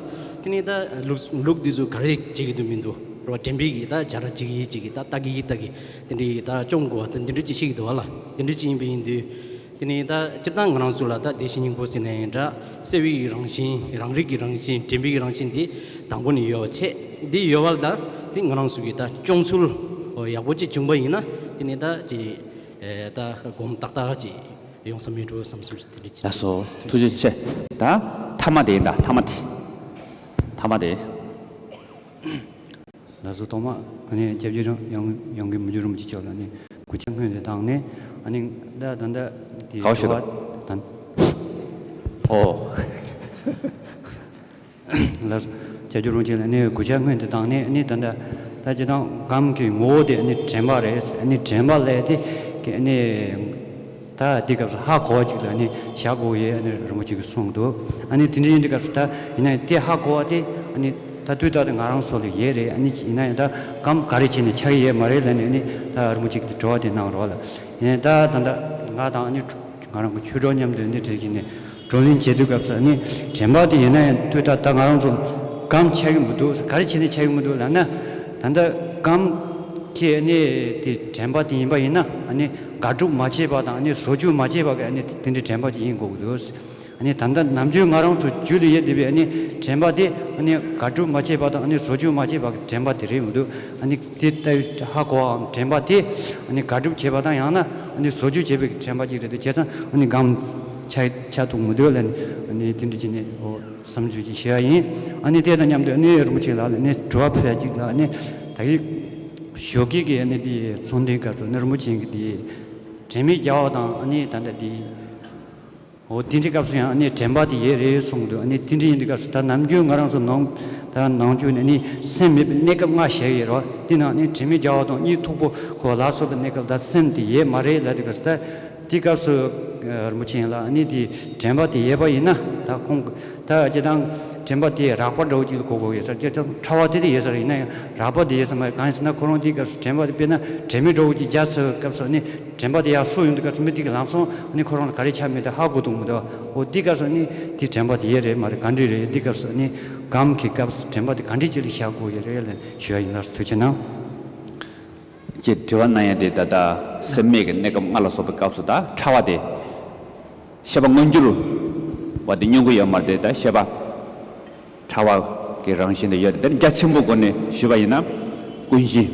དེ་ནས་ད་ལུག་ལུག་འདི་ཚོ་ག་རེ་བྱེད་ཀྱི་འདུག་མི་འདུག་རོ། དྲན་པའི་གི་ད་བྱ་ར་བྱེད་ཀྱི་ཡིན་བྱེད་ཀྱི་ད་ལྟ་གི་ཡིན་ལྟ་གི་དེ་འདྲའི་ད་སྐྱོང་དགོས་པ་ད་འདི་འདྲ་ཅིག་ཤེས་ཀྱི་འདུག་བ་ལ། འདི་འདྲ་ཅིག་ཡིན་པ་ཡིན་དུས། དེ་ནས་ད་སྤྱིར་བཏང་ང་རང་ཚོ་ལ་ད་བདེ་གཤེགས་སྙིང་པོ་ཟེར་ནའི་འདྲ། གསལ་བའི་རང་བཞིན། རང་རིག་གི་རང་བཞིན། དྲན་པའི་རང་བཞིན་དེ་དང་པོ་ནས་ཡོད་པ་བྱས། འདི་ཡོད་པ་ལ་ད་དེ་ང་རང་ཚོ་གི་ད་སྐྱོང་ཚུལ་ཡག་པོ་ཅིག་བྱུང་པ་ཡིན་ན་དེ་ནས་ད་ཅིག་ཨེ་ད་སྒོམ་ཏག་ཏག་ཅིག་ཡོང་ས་མེད་འགྲོ་བསམ་བསམ་ཞིག་དེ་འདྲ་ཅིག་ལགས་སོ། ཐུགས་རྗེ་ཆེ། ད་མཐའ་མ་དེ་ཡིན་ད། མཐའ་མ་དེ། མཐའ་མ་དེ། ལགས་སོ། ཐོག་མ་ཨ་ནི་སྐྱབས་རྗེ་རང་ཡང་ཡང་གི་མི་འགྱུར་རིན་པོ་ཆེ་མཆོག་ལ་ནི་གུས་ཕྱག་སྔོན་དུ་བཏང་ནས། ཨ་ནི་ད་ད་ད་དེ་ག་བ་ཞིག་དྲི་བ་དང་། ཨོ། ལགས་སོ། སྐྱབས་རྗེ་རིན་པོ་ཆེ་ལ་ནི་གུས་ཕྱག་སྔོན་དུ་བཏང་ནས། ཨ་ནི་ད་ད་ད་སྤྱིར་བཏང་སྒོམ་གྱི་ངོ་བོ་དེ་ཨ་ནི་དྲན་པ་རེད། ཨ་ནི་དྲན་པ་ལས་དེ་གི་ཨ་ནི། ད་འདི་སྐབས་སུ་ཧ་གོ་བ་ཅིག་ལ་ནི་བཞག་དགོས་ཡས་ནི་རིན་པོ་ཆེ་གིས་གསུངས་འདུག་ཨ་ནི་དེ་འདྲ་ཡིན་དུས་སྐབས་སུ་ད་ཡིན་ན་དེ་ཧ་གོ་བ་དེ་ཨ་ནི་ད་དུས་ད་ལྟ་ང་རང་ཚོ་ལ་ཡོད་རེད། ཨ་ནི་ཡིན་ན་ཡང་ད་སྒོམ་ག་རེ་བྱས་ནས་ཆགས་ཀྱི་ཡོད་མ་རེད་ལབ་ནས་ཨ་ནི་ད་རིན་པོ་ཆེ་གིས་དྲི་བ་དེ་གནང་རོགས་ལ། ཡིན་ད་ད་ད་ང་དང་ཨ་ནི་ང་རང་གི་ཆོས་གྲོགས་མཉམ་དུ་ཨ་ནི་དེ་བྱས་ནས་བགྲོ་གླེང་བྱེད་དུས་སྐབས་སུ་ཨ་ནི་དྲན་པ་དེ་ཡིན་ན་ཡང་དུས་ད་ལྟ་ང་རང་ཚོ་སྒོམ་ཆགས་ཀྱི་མི་འདུག་ག་རེ་བྱས་ནས་ཆགས་ཀྱི་མི་འདུག་ལབ་ན། ད་ད་སྒོམ་གྱི་ཨ་ནི་དེ་དྲན་པ་དེ་ཡིན་པ་ཡིན་ན། ཨ་ནི་དགག་སྒྲུབ་མ་བྱས་པ་དང་། ཨ་ནི་བཟོ་བཅོས་མ་བྱས་པ་གི་ཨ་ནི་དེ་འདྲའི་དྲན་པ་ཅིག་ཡིན་དགོས་ཀྱི་འདུག་ཨ་ནི་ད་ལྟ་ནམ་རྒྱུན་ང་རང་ཚོ་རྒྱུད་ལ་ཡོད་བསྡད་པའི་ཨ་ནི་དྲན་པ་དེ་ཨ་ནི་དགག་སྒྲུབ་མ་བྱས་པ་དང་། ཨ་ནི་བཟོ་བཅོས་མ་བྱས་པ་གི་དྲན་པ་དེ་རེད་མི་འདུག་ཨ་ནི་དེ་ལྟ་བུའི་ཧ་གོ་བའམ་དྲན་པ་དེ་ཨ་ནི་དགག་སྒྲུབ་བྱས་པ་དང་། ཡང་ན་ཨ་ནི་བཟོ་བཅོས་བྱས་པའི་དྲན་པ་ཅིག་རེད་དེ། བྱས་ཙང་ཨ་ནི་སྒོམ་ཆགས་ཆགས་ཐུབ་མི་འདུག་ལབ་ནས་ཨ་ནི་དེ་འདྲ་བྱས་ནས། ཨོ། བསམ་ཚུལ་ཅིག་ཞུ་ཡ་ཡིན། ཨ་ནི་དེ་དང་མཉམ་དུ་ཨ་ནི་རིན་པོ་ཆེ་ལགས་ལ་ནི་དྲི་བ་ཕུལ་ཡ་གཅིག་ལ། ཨ་ནི་ད་གི་ཞོགས་ཀས་ཀྱི་ཨ་ནི་དེ་ཚོགས་འདུའི་སྐབས་སུ་ནི་རིན་པོ་ཆེ་གིས་དེ་དྲན་མེད་རྒྱལ་བ་དང་། ཨ་ནི་ད་ལྟ་དེ་འོ་དེ་འདྲའི་སྐབས་སུ་ཡང་ཨ་ནི་དྲན་པ་དེ་ཡོད་རེད་གསུངས་འདུག་ཨ་ནི་དེ་འདྲ་ཡིན་དུས་སྐབས་སུ་ད་ནམ་རྒྱུན་ང་རང་ཚོ་ནང་ད་ནང་ཆོས་ནས་ཨ་ནི་སེམས་མེད་པའི་གནས་སྐབས་ལྔ་བཤད་ཡོད་རེད་བ། དེ་ནང་ཨ་ནི་དྲན་མེད་རྒྱལ་བ་དང་གཉིད་འཐུག་པོ་ཁོ་ལ་སོགས་པའི་གནས་སྐབས་ད་སེམས་དེ་ཡོད་མ་རེད་ལབ་དུས་སྐབས་སུ་ད། དེའི་སྐབས་སུ་ཨ་རིན་པོ་ཆེ་ལགས་ཨ་ནི་དེ་དྲན་པ་དེ་ཡོད་པ་ཡིན་ན། ད་ཁོང་ད་སྤྱིར་བཏང་དྲན་པ་དེ་རགས་པ་འདྲ་བོ་ཅིག་ལ་གོ་དགོས་ཡོད་ས་རེད། སྤྱིར་བཏང་ཕྲ་བ་དེ་དེ་ཡོད་ས་རེད། ཡིན་ན་ཡང་རགས་པ་དེ་ཡོད་ས་མ་རེད། གང་ཡིན་ཟེར་ན་ཁོ་རང་དེའི་སྐབས་སུ་དྲན་པ་དེ་དཔེར་ན་དྲན་མེད་འདྲ་བོ་ཅིག་རྒྱག་ཚར་བའི་སྐབས་སུ་ཨ་ནི་དྲན་པ་དེ་ཡར་སོ་ཡོང་དུས་སྐབས་སུ་མི་དེ་གི་ལམ་སང་ཨ་ནི་ཁོ་རང་ལ་ག་རེ་ཆགས་མེད་དེ་ཧ་གོ་ཐུབ་མི་འདུག་འོ་དེའི་སྐབས་སུ་ཨ་ནི་དེ་དྲན་པ་དེ་ཡོད་རེད་མ་རེད། ག་འདྲ་རེད། དེའི་སྐབས་སུ་ཨ་ནི་སྒོམ་གྱི་སྐབས་སུ་དྲན་པ་དེ་ག་འདྲ་ཅིག་ལ་བཞག་དགོས་ཡོད་རེད་ལབ་ཞུ་ཡ་ཡིན། ལགས་སོ། ཐུགས་རྗེ་གནང་། ཅེས་དྲི་བ་གནང་ཡ་དེ་ད་ལྟ་སེམས་མེད་ཀྱི་གནས་སྐབས་ལྔ་ལ་སོགས་པའི་སྐབས་སུ་ད་ཕྲ་བ་དེ། ཤེས་པ་མངོན་གྱུར་བ་དེ་མྱོང་གི་ཡོད་མ་རེད་དེ། ད་ཤེས་པ་ཕྲ་བ་གི་རང་བཞིན་དེ་ཡོད་དེ། དེ་རྒྱ་ཆེན་པོའི་སྒོ་ནས་ཞུས་པ་ཡིན་ན་ཀུན་གཞི།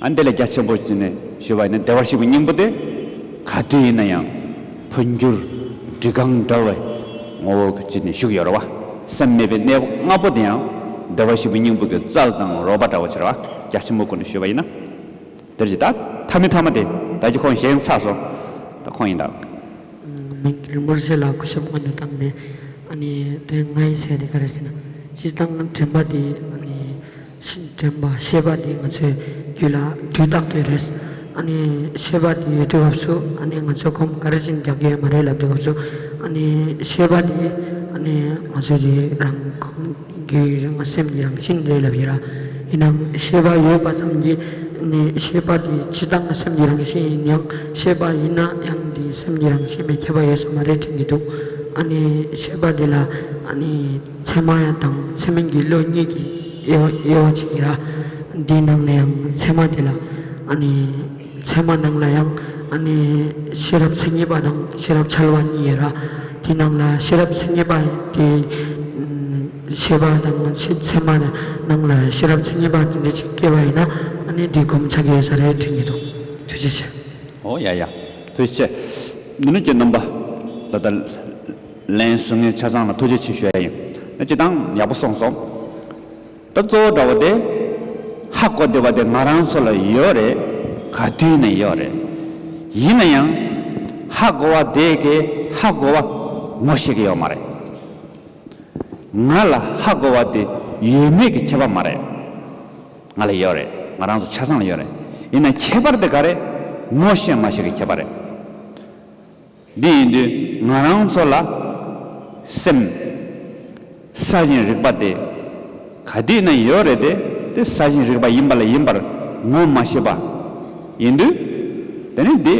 ཨ་འདི་ལས་རྒྱ་ཆེན་པོ་ཅིག་ནས་ཞུས་པ་ཡིན་ན་བདེ་བར་གཤེགས་པའི་སྙིང་པོ་དེ་ག་དུས་ཡིན་ན་ཡང་འཕོ་འགྱུར་འགྲིབ་གང་འབྲེལ་བའི་ངོ་བོ་ཅིག་ནས་བཞུགས་ཡོད་རེད་བ། སེམས་མེད་པའི་གནས་ལྔ་པོ་དེ་ཡང་བདེ་བར་གཤེགས་པའི་སྙིང་པོ་གི་རྩལ་དང་རོལ་པ་འདྲ་བོ་ཅིག་རེད་བ། རྒྱ་ཆེན་པོའི་སྒོ་ནས་ཞུས་པ་ཡིན་ན། དེར་གྱི་ད་ཐ་མི་ཐ་མ་དེ་ད་ཀྱི་ཁོང་གཞན་ཚར་སོང་། ད་ཁོང་ཡིན་ད། མིང་རིན་པོ་ཆེ་ལ་གུས་ཞབས་སྔོན་དུ་བཏང་ནས། ཨ་ནི་དེ་ང་ཡིས་ཟེར་དེ་ག་རེ་ཟེར་ན། སྤྱིར་བཏང་དྲན་པ་དེ་ཨ་ནི་ཤི་དྲན་པ་ཤེས་པ་དེ་ང་ཚོའི་རྒྱུད་ལ་དུས་རྟག་ཏུ་རེད། ཨ་ནི་ཤེས་པ་དེ་ཡོད་དུས་སྐབས་སུ་ཨ་ནི་ང་ཚོ་སྒོམ་ག་རེ་བྱས་ནས་རྒྱག་གི་ཡོད་མ་རེད་ལབ་དུས་སྐབས་སུ། ཨ་ནི་ཤེས་པ་དེ་ཨ་ནི་ང་ཚོའི་དེ་རང་སྒོམ་རྒྱུ་ཡི་རང་སེམས་ཀྱི་རང་བཞིན་རེད་ལབ་ཡོད་ར། ཡིན་ནའང་ཤེས་པ་ཡོད་པ་ཙམ་གྱིས་ནི་ཤེས་པ་དེ་སྤྱིར་བཏང་སེམས་ཀྱི་རང་བཞིན་ཡིན་ཡང་། ཤེས་པ་ཡིན་ན་ཡང་དེ་སེམས་ཀྱི་རང་བཞིན་པའི་ཁྱད་པར་ཡོད་ས་མ་རེད་དྲན་གྱི་འདུག་ཨ་ནི་ཤེས་པ་དེ་ལ་ཨ་ནི་ཚད་མ་དང་ཚད་མིན་གྱི་བློ་གཉིས་ཀྱི་དབྱེ་བ་དབྱེ་བ་ཕྱེ་གི་ར། དེའི་ནང་ནས་ཡང་ཚད་མ་དེ་ལ་ཨ་ནི་ཚད་མ་ནང་ལ་ཡང་ཨ་ནི་ཤེས་རབ་མཚན་ཉིད་པ་དང་ཤེས་རབ་འཆལ་བ་གཉིས་ཡོད་ར། དེའི་ནང་ལ་ཤེས་རབ་མཚན་ཉིད་པ་དེ་ཤེས་པ་དང་ཤེས་ཚད་མ་ནང་ལ་ཤེས་རབ་མཚན་ཉིད་པ་དེ་འདྲ་ཅིག་སྐྱེས་པ་ཡིན་ན། ཨ་ནི་དེ་སྒོམ་ཆགས་ཀྱི་ཡོད་ས་རེད་དྲན་གྱི་འདུག་ཐུགས་རྗེ་ཆེ། ཨོ་ཡ་ཡ། ཐུགས་རྗེ་ཆེ། འདི་ནི་ཁྱེད་རྣམ་པ་ད་ལྟ་ལན་གསུང་མཁན་ཆ་ཚང་ལ་ཐུགས་རྗེ་ཆེ་ཞུ་ཡ་ཡིན། ད་སྤྱིར་བཏང་ཡག་པོ་གསུངས་སོང་། ད་གཙོ་བོ་འདྲ་བོ་དེ། ཧ་གོ་བདེ་བ་དེ་ང་རང་ཚོ་ལ་ཡོད་རེད། ག་དུས་ནས་ཡོད་རེད། ཡིན་ན་ཡང་། ཧ་གོ་བ་དེ་གས་ཧ་གོ་བ་ངོ་ཤེས་ཀྱི་ཡོད་མ་རེད། ང་ལ་ཧ་གོ་བ་དེ་ཡོད་མེད་ཀྱི་ཁྱད་པར་མ་རེད། ང་ལ་ཡོད་རེད། ང་རང་ཚོ་ཆ་ཚང་ལ་ཡོད་རེད། ཡིན་ན་ཁྱད་པར་དེ་ག་རེ། ངོ་ཤེས་མ་ཤེས་ཀྱི་ཁྱད་པར་རེད། འདི་ཡིན་དུས་ང་རང་ཚོ་ལ་སེམས་གསལ་ཞིང་རིག་པ་དེ་ག་དུས་ན་ཡོད་རེད་དེ། དེ་གསལ་ཞིང་རིག་པ་ཡིན་པ་ལ་ཡིན་པར་ངོ་མ་ཤེས་པ་ཡིན་དུས། དེ་ནི་འདི་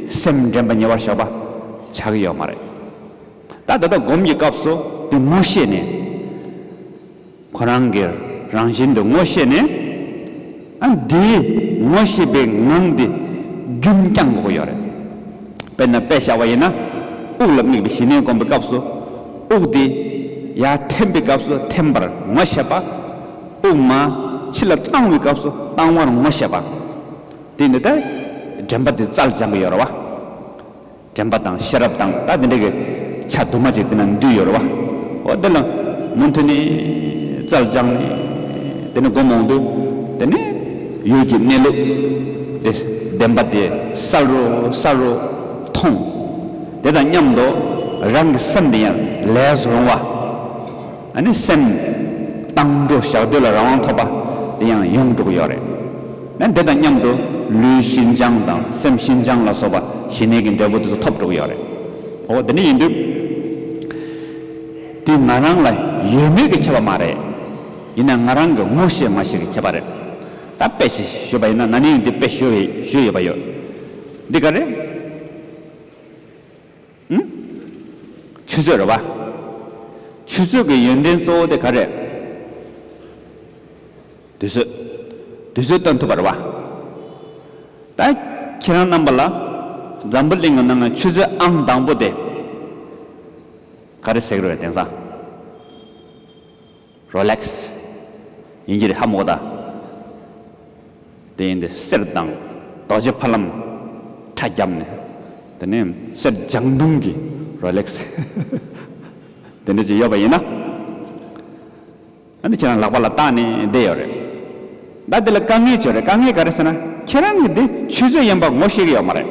སེམས་དྲན་པ་ཉེ་བར་བཞག་པ་ཆགས་ཀྱི་ཡོད་མ་རེད། ད་ད་ལྟ་སྒོམ་གྱི་སྐབས་སུ་དེ་ངོ་ཤེས་ནས། ཁོ་རང་གི་རང་བཞིན་དུ་ངོ་ཤེས་ནས། ཨ་འདིའི་ངོ་ཤེས་པའི་ངང་དེ་རྒྱུན་བསྐྱང་དགོས་ཀྱི་ཡོད་རེད། དཔེར་ན་དཔེ་བཞག་པ་ཡིན་ན། དབུགས་ལ་དམིགས་པའི་ཞི་གནས་སྒོམ་པའི་སྐབས་སུ། དབུགས་དེ་ཡར་འཐེན་པའི་སྐབས་སུ་འཐེན་པར་ངོ་ཤེས་པ། དབུགས་མར་ཕྱི་ལ་བཏང་བའི་སྐབས་སུ་བཏང་བར་ངོ་ཤེས་པ། དེ་ནི་ད་དྲན་པ་དེ་རྩལ་སྦྱང་གི་ཡོད་རེད་བ། དྲན་པ་དང་ཤེས་རབ་དང་ད་དེ་འདྲ་གི་ཆ་དུ་མ་ཅིག་དེ་ན་འདུས་ཡོད་རེད་བ། འོ་དེ་ལ་མུ་མཐུད་ནས་རྩལ་སྦྱངས་ནས་དེ་ནས་སྒོམ་འོང་དུས། དེ་ནས་ཡུལ་གྱི་གནས་ལུགས་དེ་བདེན་པ་དེ་གསལ་རུ་གསལ་རུ་མཐོང་། དེ་དང་མཉམ་དུ་རང་གི་སེམས་དེ་ཡང་ལས་སུ་རུང་བ། ཨ་ནི་སེམས་བཏང་འགྲོ་བཞག་སྡོད་ལ་རང་དབང་ཐོབ་པ་དེ་ཡང་ཡོང་འགྲོ་གི་ཡོད་རེད། ཨ་དེ་དང་མཉམ་དུ་ལུས་ཤིན་སྦྱངས་དང་སེམས་ཤིན་སྦྱངས་ལ་སོགས་པ་ཞི་གནས་ཀྱི་འབྲས་བུ་དེ་ཚོ་ཐོབ་འགྲོ་གི་ཡོད་རེད། འོ་དེ་འདྲ་ཡིན་དུས། དེ་ང་རང་ལ་ཡོད་མེད་ཀྱི་ཁྱད་པར་མ་རེད། ཡིན་ན་ང་རང་གི་ངོ་ཤེས་མ་ཤེས་ཀྱི་ཁྱད་པར་རེད། ད་དཔེ་ཞིག་ཞུས་པ་ཡིན་ན། ན་ནིང་འདི་དཔེ་ཞུ་བའི་ཞུས་ཡོད་པ་ཡོད། འདི་ག་རེད། ཨུམ། ཆུ་ཚོད་རེད་བ། ཆུ་ཚོད་ཀྱི་ཡོན་ཏན་གཙོ་བོ་དེ་ག་རེད། དུས་ཚོད། དུས་ཚོད་སྟོན་ཐུབ་པ་རེད་བ། ད་ཁྱེད་རང་རྣམ་པ་ལ་འཛམ་བུ་གླིང་གི་ནང་གི་ཆུ་ཚོད་ཨང་དང་པོ་དེ་ག་རེ་ཟེར་གི་རེད་དེང་སང་། རོ་ལེགས་ཡིན་གྱི་རེད། ཧ་མོ་ད། དེ་ཡིན་དེ་གསེར་དང་རྡོ་རྗེ་ཕ་ལམ་ཁྲ་བརྒྱབ་ནས། དེ་ནས་གསེར་ལྗང་དུང་གི་རོ་ལེགས་དེ་འདྲ་ཅིག་ཡོད་པ་ཡིན་ན། ཨ་ནི་ཁྱེད་རང་ལག་པ་ལ་བཏགས་ནས་བསྡད་ཡོད་རེད། ད་དེ་ལ་དཀའ་ངལ་ཅིག་ཡོད་རེད། དཀའ་ངལ་ག་རེ་ཟེར་ན། ཁྱེད་རང་གིས་འདི་ཆུ་ཚོད་ཡིན་པ་ངོ་ཤེས་ཀྱི་ཡོད་མ་རེད།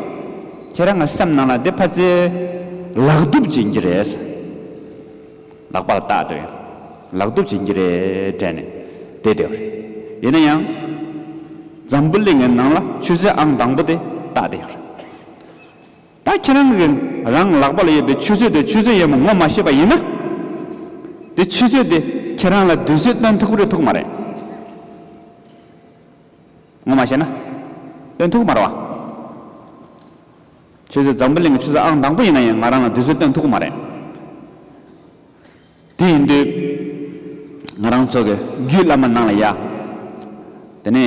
ཁྱེད་རང་གི་སེམས་ནང་ལ་འདི་ཕལ་ཆེར་ལག་གདུབ་ཅིག་ཡིན་གྱི་རེད། ལག་པ་ལ་བཏགས་དུས་ལག་གདུབ་ཅིག་ཡིན་གྱི་རེད་དྲན་ནས་བསྡད་དེ་ཡོད་རེད། ཡིན་ན་ཡང་། འཛམ་བུ་གླིང་གི་ནང་ལ་ཆུ་ཚོད་ཨང་དང་པོ་དེ་བཏགས་དེ་ཡོད་རེད། ད་ཁྱེད་རང་གིས་རང་ལག་པ་ལ་ཡོད་པའི་ཆུ་ཚོད་དེ་ཆུ་ཚོད་ཡིན་པ་ངོ་མ་ཤེས་པ་ཡིན་ན། དེ་ཆུ་ཚོད་དེ་ཁྱེད་རང་ལ་དུས་ཚོད་སྟོན་ཐུབ་ཀྱི་རེད་ཐུབ་ཀྱི་མ་རེད། ངོ་མ་ཤེས་ན། སྟོན་ཐུབ་ཀྱི་མ་རེད་བ། ཆུ་ཚོད་འཛམ་བུ་གླིང་གི་ཆུ་ཚོད་ཨང་དང་པོ་ཡིན་ན་ཡང་ང་རང་ལ་དུས་ཚོད་སྟོན་ཐུབ་ཀྱི་མ་རེད། དེ་ཡིན་དུས། ང་རང་ཚོ་གི་རྒྱུད་བླ་མ་ནང་ལ་ཡ། དེ་ནས་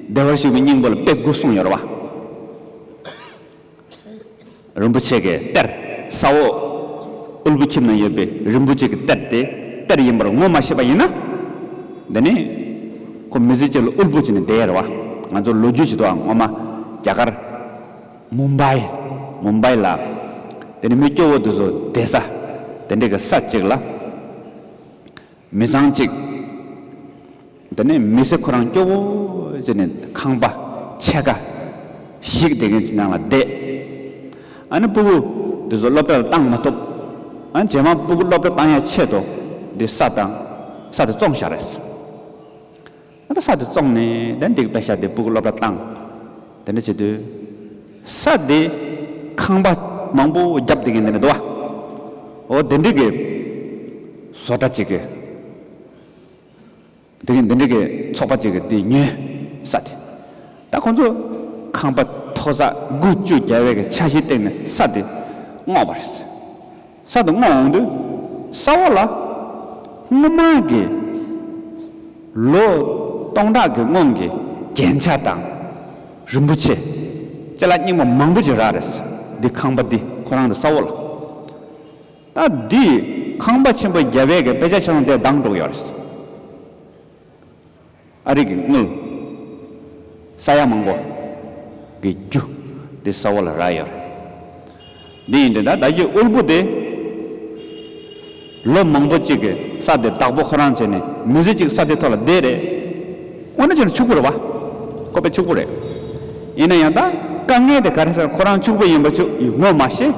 བདེ་བར་གཤེགས་པའི་སྙིང་པོ་ལ་དཔེ་དགུ་གསུངས་ཡོད་རེད་བ། རིན་པོ་ཆེ་གི་གཏེར། ས་འོག་དབུལ་པོ་ཁྱིམ་ན་ཡོད་པའི་རིན་པོ་ཆེ་གི་གཏེར་དེ་གཏེར་ཡིན་པར་ངོ་མ་ཤེས་པ་ཡིན་ན། འདི་ནི་ཁོ་མི་ཚེ་གཅིག་ལ་དབུལ་པོ་བྱས་ནས་བསྡད་ཡ་རེད་བ། ང་ཚོ་ལོ་རྒྱུས་བྱེད་དུའང་སྔོན་མ་རྒྱ་གར་མུམ་བྷའི། མུམ་བྷའི་ལ་དེ་ནི་མི་སྐྱོ་བོ་དེ་ཚོ་བསྡད་ས་དེ་འདྲ་གི་ས་གཅིག་ལ། མི་ཚང་གཅིག་དེ་ནས་མི་ཚེ་ཁོ་རང་སྐྱོ་བོ་བྱས་ནས་ཁང་པ་ཕྱེད་ཀ་བཤིག་བསྡད་མཁན་གྱི་ནང་ལ་བསྡད། ཨ་ནི་ཕྲུ་གུ་ དེ་ཚོ་སློབ་གྲྭ་ལ་བཏང་མ་ཐུབ། ཨ་རྗེས་མ་སྤུ་གུ་སློབ་གྲྭ་བཏང་ཡ་ཆེད་དུ་འདི་ས་དང་། ས་དེ་བཙོང་བཞག་རེད། ཨ་ད་ས་དེ་བཙོང་ནས་དེ་འདི་གི་པེ་ཤ་དེ་སྤུ་གུ་སློབ་གྲྭ་བཏང་། དེ་འདྲ་བྱེད་དུས་ས་དེ་ཁང་པ་མང་པོ་བརྒྱབ་དེ་གི་འདི་ནས་འདུག་བ། འོ་དེ་འདྲ་གི་བཟོ་གྲྭ་གཅིག་གི། དེ་གི་འདི་འདྲ་གི་ཚོགས་པ་གཅིག་གི་དེ་ཉོས། ས་དེ། ད་ཁོང་ཚོ་ཁང་པ་མཐོ་ས་དགུ་བཅུ་བརྒྱབ་པའི་གི་འཆར་གཞི་སྟེང་ནས་ས་དེ་བསྔོགས་པ་རེད། ས་དེ་བསྔོགས་འོང་དུས་ས་འོག་ལ་སྔོན་མ་གི་ལོ་སྟོང་ཕྲག་གི་སྔོན་གྱི་རྒྱན་ཆ་དང་རིན་པོ་ཆེ་ཅ་ལག་རྙིང་པ་མང་པོ་ཅིག་རག་རེད། འདི་ཁང་པ་འདི་ཁོ་རང་གི་ས་འོག་ལ། ད་འདི་ཁང་པ་ཆེན་པོ་བརྒྱབ་པའི་གི་དཔེ་ཆ་ཆ་ཚང་དེ་བཏང་འགྲོ་གི་ཡོད་རེད། ཨ་རི་གི་དངུལ་ས་ཡ་མང་པོ་གི་རྒྱུ་དེ་ས་འོག་ལ་རག་ཡོད་རེད། འདི་ཡིན་དུས་ད་ད་གི་དབུལ་པོ་དེ་ལོ་མང་པོ་གཅིག་གི་ས་དེ་བདག་པོ་ཁོ་རང་བྱས་ནས་མི་ཚེ་གཅིག་ས་དེ་ཐོག་ལ་བསྡད་རེད། དངོས་གནས་བྱས་ན་ཕྱུག་པོ་རེད་བ། ཁོ་དཔེ་ཕྱུག་པོ་རེད། ཡིན་ན་ཡང་ད་དཀའ་ངལ་དེ་ག་རེ་ཟེར་ན་ཁོ་རང་ཕྱུག་པོ་ཡིན་པ་ཆུ་ངོ་མ་ཤེས།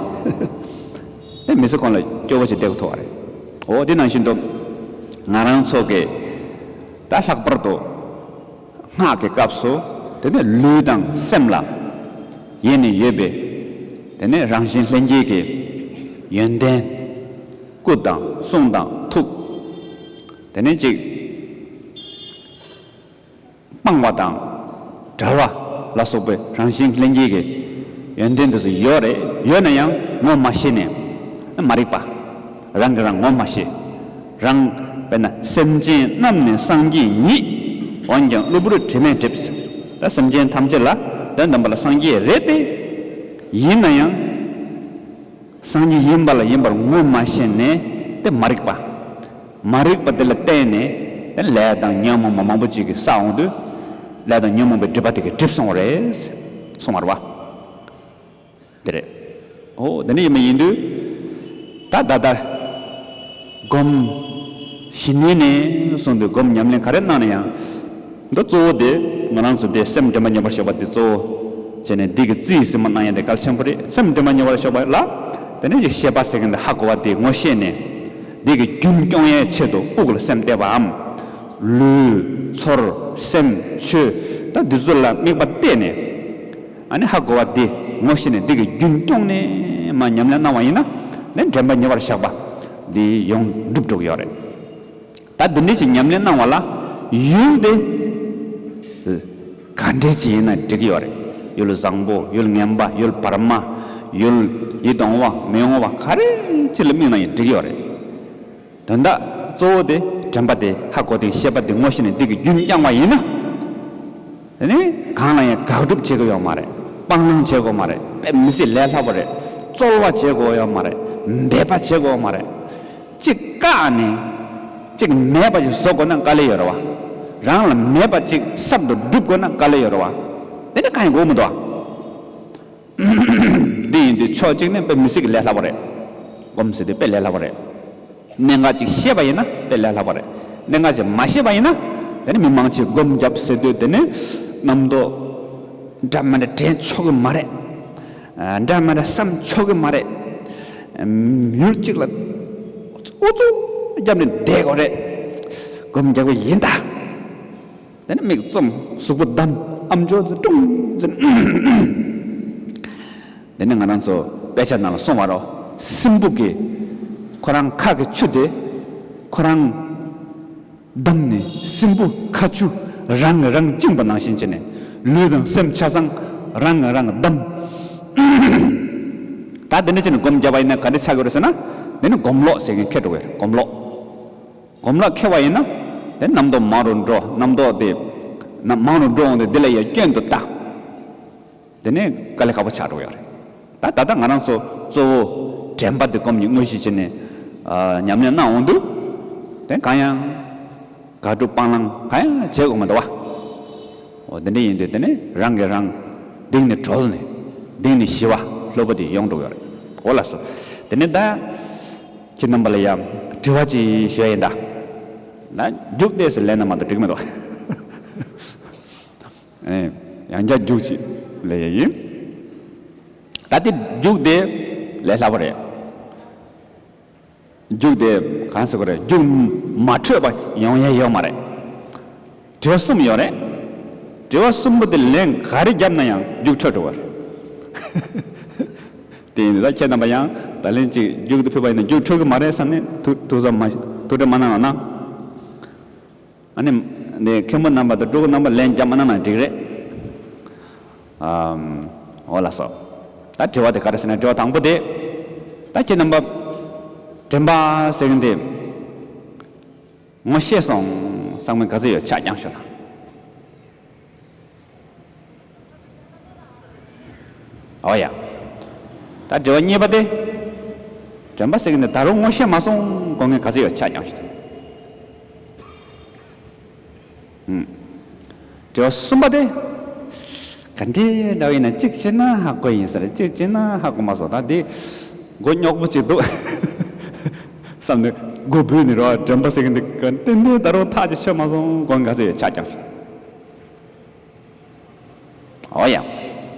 དེ་མི་ཚེ་གང་ལ་སྐྱོ་བོ་ཞིག་བསྡད་དགོས་ཐུག་པ་རེད། འོ་དེ་ནང་བཞིན་དུ་ང་རང་ཚོ་གི་ད་ལྷག་པར་དུ་སྔགས་ཀྱི་སྐབས་སུ་དེ་ནས་ལུས་དང་སེམས་ལ་ཡེ་ནས་ཡོད་པའི་དེ་ནས་རང་བཞིན་ལྷན་སྐྱེས་ཀྱི་ཡོན་ཏན་སྐུ་དང་གསུང་དང་ཐུགས། དེ་ནས་ཅིག་སྤངས་པ་དང་བྲལ་བ་ལ་སོགས་པའི་རང་བཞིན་ལྷན་སྐྱེས་ཀྱི་ཡོན་ཏན་དེ་ཚོ་ཡོད་རེད། ཡོད་ན་ཡང་ངོ་མ་ཤེས་ནས་མ་རིག་པ། རང་གིས་རང་ངོ་མ་ཤེས། རང་དཔེར་ན་སེམས་ཅན་རྣམས་ནི་སངས་རྒྱས་ཉིད། འོན་ཀྱང་གློ་བུར་དྲི་མས་བསྒྲིབས། ད་སེམས་ཅན་ཐམས་ཅད་ལ་དོན་དམ་པ་ལ་སངས་རྒྱས་རེད་དེ། ཡིན་ན་ཡང་། སངས་རྒྱས་ཡིན་པ་ལ་ཡིན་པར་ངོ་མ་ཤེས་ནས་དེ་མ་རིག་པ། མ་རིག་པ་དེ་ལ་བརྟེན་ནས་དེ་ལས་དང་ཉོན་མོངས་པ་མང་པོ་ཅིག་གིས་བསགས་འོང་དུས། ལས་དང་ཉོན་མོངས་པའི་སྒྲིབ་པ་དེ་གིས་བསྒྲིབས་སོང་བ་རེད། སོང་བ་རེད་བ། དེ་རེད། འོ་དེ་འདྲ་ཡིན་པ་ཡིན་དུས། ད་ད་ལྟ་སྒོམ་ཞི་གནས་ནས་གསུངས་དུས་སྒོམ་ཉམས་ལེན་ག་རེ་གནང་ན་ཡང་། འདི་གཙོ་བོ་དེ་ང་རང་ཚོ་དེ་སེམས་དྲན་པ་མྱོང་བར་ཤོག་པ་དེ་གཙོ་བོ་བྱས་ནས་འདི་གི་རྩིས་ཟིན་པ་གནང་ཡ་དེ་གལ་ཆེན་པོ་རེད། སེམས་དྲན་པ་མྱོང་བར་ཤོག་པ་ལ་དེ་ནས་ཅིག་ཤེས་པ་ཟེར་མཁན་དེ་ཧ་གོ་བ་དེ་ངོ་ཤེས་ནས་འདི་གི་རྒྱུན་སྐྱོང་ཡའི་ཆེད་དུ་དབུགས་ལ་སེམས་གཏད་པའམ། ལུས་ཚོར་སེམས་ཆོས་ད་འདི་ཚོ་ལ་དམིགས་པ་གཏད་ནས། ཨ་ནི་ཧ་གོ་བ་འདི་ངོ་ཤེས་ནས་འདི་གི་རྒྱུན་སྐྱོང་ནས་མ་ཉམས་ལེན་གནང་བ་ཡིན་ན་ནི་དྲན་པ་ཉེ་བར་བཞག་པ་འདི་ཡོངས་འགྲུབ་འགྲོ་གི་ཡོད་རེད། ད་འདི་འདྲ་ཅིག་ཉམས་ལེན་གནང་བ་ལ་ཡུལ་དེ་ག་འདྲ་ཅིག་ཡིན་ན་འགྲིག་གི་ཡོད་རེད། ཡུལ་བཟང་པོ་ཡུལ་ངན་པ་ཡུལ་བར་མ་ཡུལ་ཡིད་དུ་འོང་བ་མི་འོང་བ་ག་རེ་ཅིག་ལ་དམིགས་ན་ཡང་འགྲིག་གི་ཡོད་རེད། དོན་དག་གཙོ་བོ་དེ་དྲན་པ་དེ་ཧ་གོ་སྟེ་ཤེས་པ་དེ་ངོ་ཤེས་ནས་འདི་གི་རྒྱུན་བསྐྱངས་པ་ཡིན་ན། དེ་ནས་གང་ལ་ཡང་དགག་སྒྲུབ་བྱེད་དགོས་ཡོད་མ་རེད། སྤང་བླང་བྱེད་དགོས་མ་རེད། དཔེ་མི་སྲིད་ལས་སླ་པོ་རེད། རྩོལ་བ་བྱེད་དགོས་ཡོད་མ་རེད། འབད་པ་བྱེད་དགོས་ཡོད་མ་རེད། གཅིག་བཀག་ནས་གཅིག་མེད་པ་ཅིག་བཟོ་དགོས་ན་དཀའ་ལས་ཡོད་རེད་བ། རང་ལ་མེད་པ་ཅིག་གསར་དུ་སྒྲུབ་དགོས་ན་དཀའ་ལས་ཡོད་རེད་བ། དེ་ནས་གང་ཡང་དགོས་མི་འདུག་བ། འདི་ཡིན་དུས་ཕྱོགས་གཅིག་ནས་དཔེ་མི་སྲིད་ཀྱི་ལས་སླ་པོ་རེད། སྒོམ་ཟེར་དུས་དཔེ་ལས་སླ་པོ་རེད། གནད་འགག་ཅིག་ཤེས་པ་ཡིན་ན་དཔེ་ལས་སླ་པོ་རེད། གནད་འགག་ཅིག་མ་ཤེས་པ་ཡིན་ན་དེ་ནི་མི་མང་ཆེ་སྒོམ་རྒྱབ་ཟེར་དུས་དེ་ནི་རྣམ་རྟོག་འདྲ་མི་འདྲ་དྲན་ཆོག་གི་མ་རེད། འདྲ་མི་འདྲ་བསམ་ཆོག་གི་མ་རེད། ཡུལ་གཅིག་ལ་ཨུ་ཚུགས་རྒྱབ་ནས་བསྡད་དགོས་རེད། སྒོམ་རྒྱག་པ་ཡིན་ད། དེ་ནས་མིག་བཙུམ་གཟུགས་པོ་བསྡམས་ཨམ་ཅོག་ཙི་ཀྲུང་ཙི། དེ་ནས་ང་རང་ཚོ་དཔེ་ཆ་ནང་ལ་སོང་བ་རོ། སྲིན་བུ་གི་ཁོ་རང་ཁ་གི་ཆུ་དེ་ཁོ་རང་བསྡམས་ནས་སྲིན་བུ་ཁ་ཆུ་རང་གིས་རང་བཅིངས་པ་ནང་བཞིན་བྱས་ནས་ལུས་དང་སེམས་ཆ་ཚང་རང་གིས་རང་བསྡམས། ད་དེ་འདྲ་བྱས་ནས་སྒོམ་བརྒྱབ་པ་ཡིན་ན་ག་འདྲ་ཆགས་ཀྱི་རེད་ཟེར་ན། དེ་ནི་སྒོམ་ལོག་ཟེར་མཁན་ཁེལ་འགྲོ་གི་རེད། སྒོམ་ལོག་སྒོམ་ལོག་ཁེལ་བ་ཡིན་ན། དེ་རྣམ་རྟོག་མང་རུ་འགྲོ། རྣམ་རྟོག་དེ་ན་མང་རུ་འགྲོ་འོང་དུས་འདི་ལ་ཡང་སྐྱོན་དུ་ལྟ། དེ་ནས་དཀའ་ལས་ཁག་པོ་ཆགས་འགྲོ་གི་ཡོད་རེད། ད་ད་ལྟ་ང་རང་ཚོ་གཙོ་བོ་དྲན་པ་དེ་སྒོམ་གྱི་དངོས་གཞི་བྱས་ནས་ཨ་ཉམས་ལེན་གནང་འོང་དུས། དེ་གང་ཡང་དགག་སྒྲུབ་སྤང་བླང་གང་ཡང་བྱེད་དགོས་མི་འདུག་བ། འོ་དེ་འདྲ་ཡིན་དུས་དེ་ནས་རང་གིས་རང་གདེང་ནས་གྲོལ་ནས་གདེང་ནས་ཞི་བ་ལྷོད་པོ་དེ་ཡོང་འགྲོ་གི་ཡོད་རེད། འོ་ལགས་སོ། དེ་ནས་ད་ཁྱེད་རྣམ་པ་ལ་ཡང་དྲི་བ་ཅིག་ཞུ་ཡ་ཡིན་ད། ད་རྒྱུགས་ཏེ་ཟེར་ལན་ན་མ་གཏོགས་འགྲིག་མི་འདུག་ཨེ། ཡང་བསྐྱར་རྒྱུགས་ཅིག་ལས་ཡ་ཡིན། ད་དེ་རྒྱུགས་དེ་ ལས་སླ་པོ་རེད། རྒྱུགས་དེ་གང་ཟེར་དགོས་རེད། རྒྱུགས་མ་འཕྲོད་པ་ཡོང་ཡས་ཡོད་མ་རེད། དྲི་བ་གསུམ་ཡོད་རེད། དྲི་བ་གསུམ་པོ་དེ་ལན་ག་རེ་བརྒྱབ་ན་ཡང་རྒྱུགས་འཕྲོད་འགྲོ་བ་རེད། དེ་ཡིན་དུས་ད་ཁྱེད་རྣམ་པ་ཡང་ད་ལན་གཅིག་རྒྱུགས་དེ་ཕུལ་བ་ཡིན་ན་རྒྱུགས་འཕྲོད་ཀྱི་མ་རེད་བསམ་ནས་ཐུགས་ཐུགས་བསམ་མ་ཐུགས་ཁྲལ་མ་གནང་རོགས་གནང་། ཨ་ནི། ནས་མཁན་པོ་རྣམ་པ་དང་སྤྲུལ་སྐུ་རྣམ་པ་ལན་རྒྱབ་མ་གནང་ན་འགྲིག་རེད། ཨམ། འོ་ལགས་སོ། ད་དྲི་བ་དེ་ག་རེ་ཟེར་ན་དྲི་བ་དང་པོ་དེ། ད་ཁྱེད་རྣམ་པ། དྲན་པ་ཟེར་མཁན་དེ། ངོ་ཤེས་སོང་བསམ་མཁན་ག་ཚོད་ཡོད་ཕྱག་བརྐྱངས་ཤོག་དང་། ཨོ་ཡ། ད་དྲི་བ་གཉིས་པ་དེ། དྲན་པ་ཟེར་གི་འདི་ད་རུང་ངོ་ཤེས་མ་སོང་དགོས་མཁན་ག་ཚོད་ཡོད་ཕྱག་བརྐྱངས་ཤིག་དང་། ཨུམ། དྲི་བ་གསུམ་པ་དེ། ག་འདྲའི་འདྲ་བ་ཡིན་ན་གཅིག་བྱས་ན་ཧ་གོ་ཡིན་ས་རེད། གཅིག་བྱས་ན་ཧ་གོ་མ་སོང་། ད་འདི་མགོ་རྙོག་པོ་གཅིག་འདུག་བསམ་ནས་མགོ་འབུས་ནས་རོ། དྲན་པ་ཟེར་གི་འདི་ག་ཏན་ཏན་ད་རུང་ཐག་ཅིག་ཆོད་མ་སོང་དགོས་མཁན་ག་ཚོད་ཡོད་ཕྱག་བརྐྱངས་ཤིག་དང་། ཨོ་ཡ།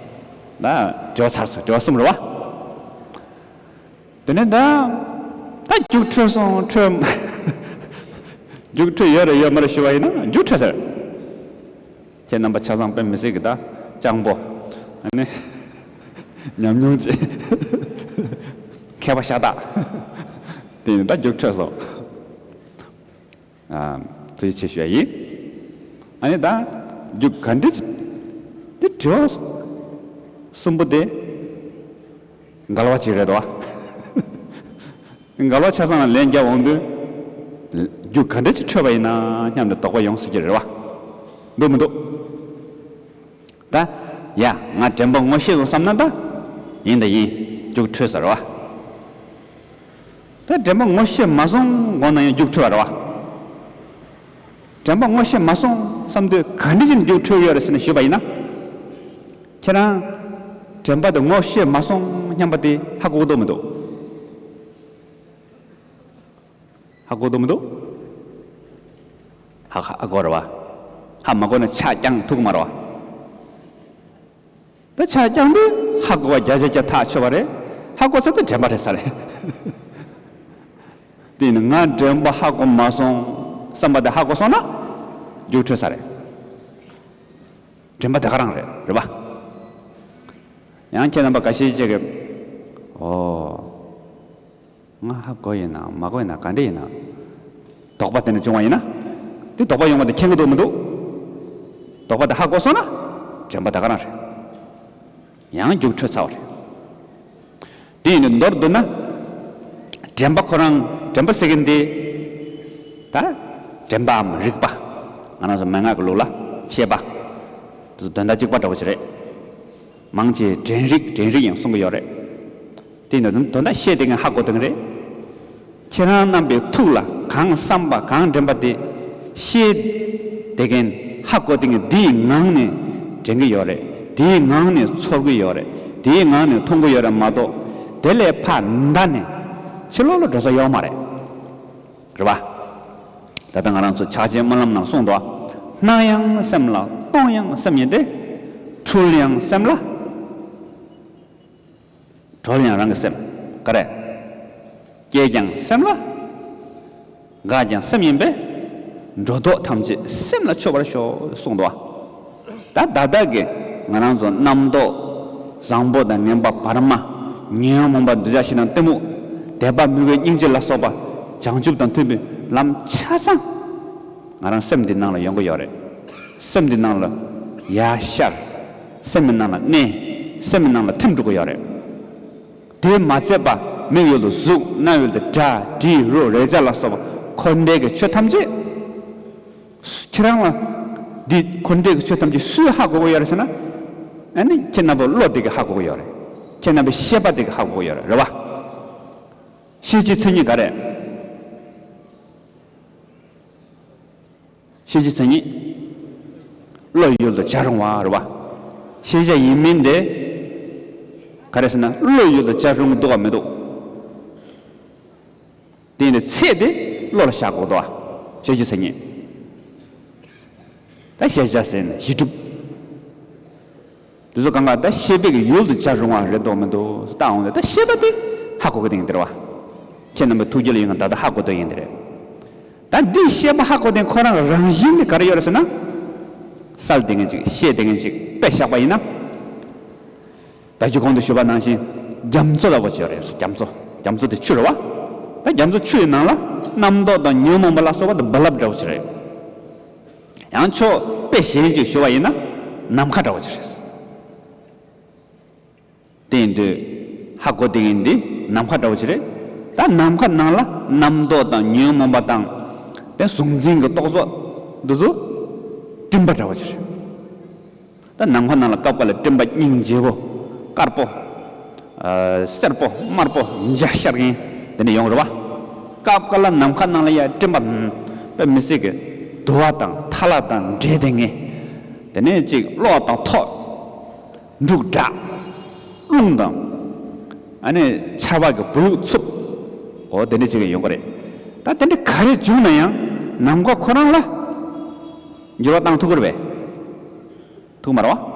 ད་དྲི་བ་ཚར་སོང་། དྲི་བ་གསུམ་རེད་བ། དེ་ནས་ད། ད་རྒྱུགས་འཕྲོད་སོང་འཕྲོད། རྒྱུགས་འཕྲོད་ཡོད་རེད་ཡོད་མ་རེད་ཞུ་བ་ཡིན་ན་རྒྱུགས་འཕྲོད་ཟེར། ཁྱེད་རྣམ་པ་ཆ་ཚང་དཔེ་མི་སྲིད་གི་ད་སྤྱང་པོ། ཨ་ནི། ཉམས་མྱོང་ཅན། མཁས་པ་ཤ་སྟག་དེ་ཡིན་ད་རྒྱུགས་འཕྲོད་སོང་། ཨ། ཐུགས་རྗེ་ཆེ་ཞུ་ཡ་ཡིན། ཨ་ནི་ད། རྒྱུགས་ག་འདྲ་ཅིག་དེ་དྲི་བ་གསུམ་པོ་དེ། འགལ་བ་ཅིག་རེད་དོ། འགལ་བ་ཆ་ཚང་ལ་ལན་རྒྱབ་འོང་དུས། རྒྱུགས་ག་འདྲ་ཅིག་འཕྲོད་པ་ཡིན་ན་སྙམ་དུ་དོགས་པ་ཡོང་སྲིད་ཀྱི་རེད་བ། འདུག་མི་འདུག་ད། ཡ། ང་དྲན་པ་ངོ་ཤེས་སོང་བསམ་ན་ད། ཡིན་ད་ཡིན། རྒྱུགས་འཕྲོད་ས་རེད་བ། ད་དྲན་པ་ངོ་ཤེས་མ་སོང་དགོངས་ན་ཡང་རྒྱུགས་འཕྲོད་པ་རེད་བ། དྲན་པ་ངོ་ཤེས་མ་སོང་བསམ་དུས་ག་འདྲ་ཞིག་རྒྱུགས་འཕྲོད་ཡོད་རེད་ཟེར་ནས་ཞུས་པ་ཡིན་ན། ཁྱེད་རང་། དྲན་པ་དེ་ངོ་ཤེས་མ་སོང་སྙམ་པ་དེ་ཧ་གོ་གི་འདུག་མི་འདུག་ཧ་གོ་གི་འདུག་མི་འདུག་ཧ་ཧ་ཧ་གོ་རེད་བ། ཧ་མ་གོ་ན་ཕྱག་བརྐྱངས་ཐུབ་ཀྱི་མ་རེད་བ། ད་ཕྱག་བརྐྱངས་དུས་ཧ་གོ་བ་བརྒྱ་ཆ་བརྒྱ་ཐག་ཆོད་པ་རེད། ཧ་གོ་ཚར་དུས་དྲན་པ་འཕྲོད་ས་རེད། དེ་ནི་ང་དྲན་པ་ཧ་གོ་མ་སོང་བསམ་པ་དེ་ཧ་གོ་སོང་ན་རྒྱུགས་འཕྲོད་ས་རེད། དྲན་པ་དེ་ག་རང་རེད་རེད་པ། ཡང་ཁྱེད་རྣམ་པ་འགའ་ཤས་ཅིག་གིས། ཨོ། ང་ཧ་གོ་ཡིན་ན་མ་གོ་ཡིན་ན་ག་འདྲ་ཡིན་ན། དོགས་པ་དེ་འདྲ་བྱུང་བ་ཡིན་ན། དེ་དོགས་པ་ཡོང་བ་དེ་མཁྱེན་གྱི་འདུག་མི་འདུག་དོགས་པ་དེ་ཧ་གོ་སོང་ན། དྲན་པ་དེ་ག་རང་རེད། ཡང་རྒྱུགས་འཕྲོད་ཚར་བ་རེད། དེ་ཡིན་དུས་མདོར་བསྡུ་ན། དྲན་པ་ཁོ་རང་དྲན་པ་ཟེར་མཁན་དེ། ད། དྲན་པའམ་རིག་པ། ང་རང་ཚོ་མན་ངག་གི་ལུགས་ལ་ཤེས་པ། དེ་ཚོ་དོན་དག་གཅིག་པ་འདྲ་བོ་ཞིག་རེད། མང་ཆེ་དྲན་རིག་དྲན་རིག་ཡང་གསུང་གི་ཡོད་རེད། དེ་ནི་དོན་དག་བཤད་དེ་ངས་ཧ་གོ་དེ་ནི་རེད། ཁྱེད་རང་རྣམ་པའི་ཐུགས་ལ་གང་བསམ་པ་གང་དྲན་པ་དེ་ཤེས་དེ་གན་ཧ་གོ་དེ་ངས་དེའི་ངང་ནས་དྲན་གྱི་ཡོད་རེད། དེའི་ངང་ནས་ཚོར་གྱི་ཡོད་རེད། དེའི་ངང་ནས་མཐོང་གི་ཡོད་རེད་མ་གཏོགས་དེ་ལས་ཕར་འདའ་ནས་ཕྱི་ལོགས་ལ་འགྲོ་ས་ཡོད་མ་རེད། རེད་པ། ད་ལྟ་ང་རང་ཚོ་ཕྱག་ཆེན་སྨོན་ལམ་ནང་གསུངས་འདུག་སྣང་ཡང་སེམས་ལ། སྟོང་ཡང་སེམས་ཉིད་དེ། འཁྲུལ་ཡང་སེམས་ལ། གྲོལ་ཡང་རང་གི་སེམས། ག་རེ། སྐྱེས་ཀྱང་སེམས་ལ། འགག་ཀྱང་སེམས་ཡིན་པས། འགྲོ་ལྡོག་ཐམས་ཅད་སེམས་ལ་ཆོད་པར་ཤོག་གསུངས་འདུག་ད་ད་ལྟ་གི་ང་རང་ཚོ་རྣམ་རྟོག་བཟང་པོ་དང་ངན་པ་བར་མ། ཉོན་མོངས་པ་འདུ་བྱེད་ཞེ་སྡང་གཏི་མུག་དད་པ་མོས་གུས་སྙིང་རྗེ་ལ་སོགས་པ་བྱང་ཆུབ་དང་མཐུན་པའི་ལམ་ཆ་ཚང་། ང་རང་སེམས་འདི་ནང་ལ་ཡོང་གི་ཡོད་རེད། སེམས་འདི་ནང་ལ་ཡར་ཤར། སེམས་འདི་ནང་ལ་གནས། སེམས་འདི་ནང་ལ་ཐིམ་འགྲོ་གི་ཡོད་རེད། དེ་མ་ཚད་པ་མིག་ཡུལ་དུ་གཟུགས། རྣ་ཡུལ་དུ་སྒྲ། དྲི་རོ་རེག་བྱ་ལ་སོགས་པ་འཁོར་འདས་ཀྱི་ཆོས་ཐམས་ཅད། ཁྱེད་རང་ལ་འདི་འཁོར་འདས་ཀྱི་ཆོས་ཐམས་ཅད་སུས་ཧ་གོ་གི་ཡོད་རེད་ཟེར་ན། ཨ་ནི་ཁྱེད་རྣམ་པའི་བློ་དེ་གིས་ཧ་གོ་གི་ཡོད་རེད། ཁྱེད་རྣམ་པའི་ཤེས་པ་དེ་གིས་ཧ་གོ་གི་ཡོད་རེད། རེད་བ། ཤེས་བྱའི་མཚན་ཉིད་ག་རེ། ཤེས་བྱའི་མཚན་ཉིད། བློ་ཡི་ཡུལ་དུ་བྱ་རུང་བ་རེད་བ། ཤེས་བྱ་ཡིན་མིན་དེ། ག་རེ་ཟེར་ན་བློ་ཡི་ཡུལ་དུ་བྱ་རུང་གི་འདུག་ག་མི་འདུག་དེ་ནི་ཚད་དེ་བློ་ལ་བཞག་དགོས་འདུག་བ། ཤེས་བྱའི་མཚན་ཉིད། ད་ཤེས་བྱ་ཟེར་ན་གཞི་གྲུབ། དེ་ཚོ་གང་ག་ད་ཤེས་པའི་གི་ཡུལ་དུ་བྱ་རུང་བ་རེད་འདུག་མི་འདུག་ལྟ་འོང་དུས་ད་ཤེས་པ་དེ། ཧ་གོ་གི་དེ་ཡིན་དེ་རེད་བ། ཁྱེད་རྣམ་པའི་ཐུགས་རྒྱུད་ལ་ཡོད་ང་ད་ལྟ་ཧ་གོ་དོན་ཡིན་དེ་རེད། ད་འདི་བཤད་པ་ཧ་གོ་དེ་ཁོ་རང་རང་བཞིན་དེ་ག་རེ་ཡོད་རེད་ཟེར་ན། གསལ་དེ་ངན་ཅིག་ཤེས་དེ་ངན་ཅིག་དཔེ་བཞག་པ་ཡིན་ན། ད་རྒྱུ་གོང་དུ་ཞུས་པ་ནང་བཞིན་རྒྱ་མཚོ་ལྟ་བུ་ཅིག་ཡོད་རེད། རྒྱ་མཚོ། རྒྱ་མཚོ་དེ་ཆུ་རེད་བ། ད་རྒྱ་མཚོ་ཆུ་ཡི་ནང་ལ་རྣམ་རྟོག་དང་ཉོན་མོངས་པ་ལ་སོགས་པ་དེ་རྦ་རླབས་འདྲ་བོ་ཅིག་རེད། ཡང་ཕྱོགས་དཔེ་གཞན་ཅིག་ཞུ་བ་ཡིན་ན་ནམ་མཁའ་འདྲ་བོ་ཅིག་རེད། དེ་ཡིན་དུས་ཧ་གོ་དེ་ཡིན་འདི་ནམ་མཁའ་འདྲ་བོ་ཅིག་རེད། ད་ནམ་མཁའ་ནང་ལ་རྣམ་རྟོག་དང་ཉོན་མོངས་པ་དང་དེ་གཟུང་འཛིན་གྱི་རྟོག་ཚོགས་འདི་ཚོ་སྤྲིན་པ་འདྲ་བོ་ཅིག་རེད། ད་ནམ་མཁའ་ནང་ལ་སྐབས་འགའ་ལ་སྤྲིན་པ་སྙིང་རྗེ་པོ། དཀར་པོ། ཨ། སེར་པོ། དམར་པོ། འཇའ་ཤར་མཁན་དེ་འདྲ་ཡོང་རེད་བ། སྐབས་འགའ་ལ་ནམ་མཁའ་ནང་ལ་ཡ་སྤྲིན་པ། དཔེ་མི་སྲིད་ཀྱི་དུ་བ་དང་ཐལ་བ་དང་འདྲེས་བསྡད་མཁན། དེ་ནས་ཅིག་གློག་དང་ཐོག་འབྲུག་སྒྲ། རླུང་དང་། ཨ་ནི་ཆར་པ་གི་བུ་ཡུག་འཚུབ། འོ་དེ་འདྲ་ཅིག་ཡོང་གི་རེད། ད་དེ་འདྲ་ག་རེ་བྱུང་ན་ཡང་ནམ་མཁའ་ཁོ་རང་ལ་འགྱུར་བ་བཏང་ཐུབ་ཀྱི་རེད་པས། ཐུབ་མ་རེད་བ།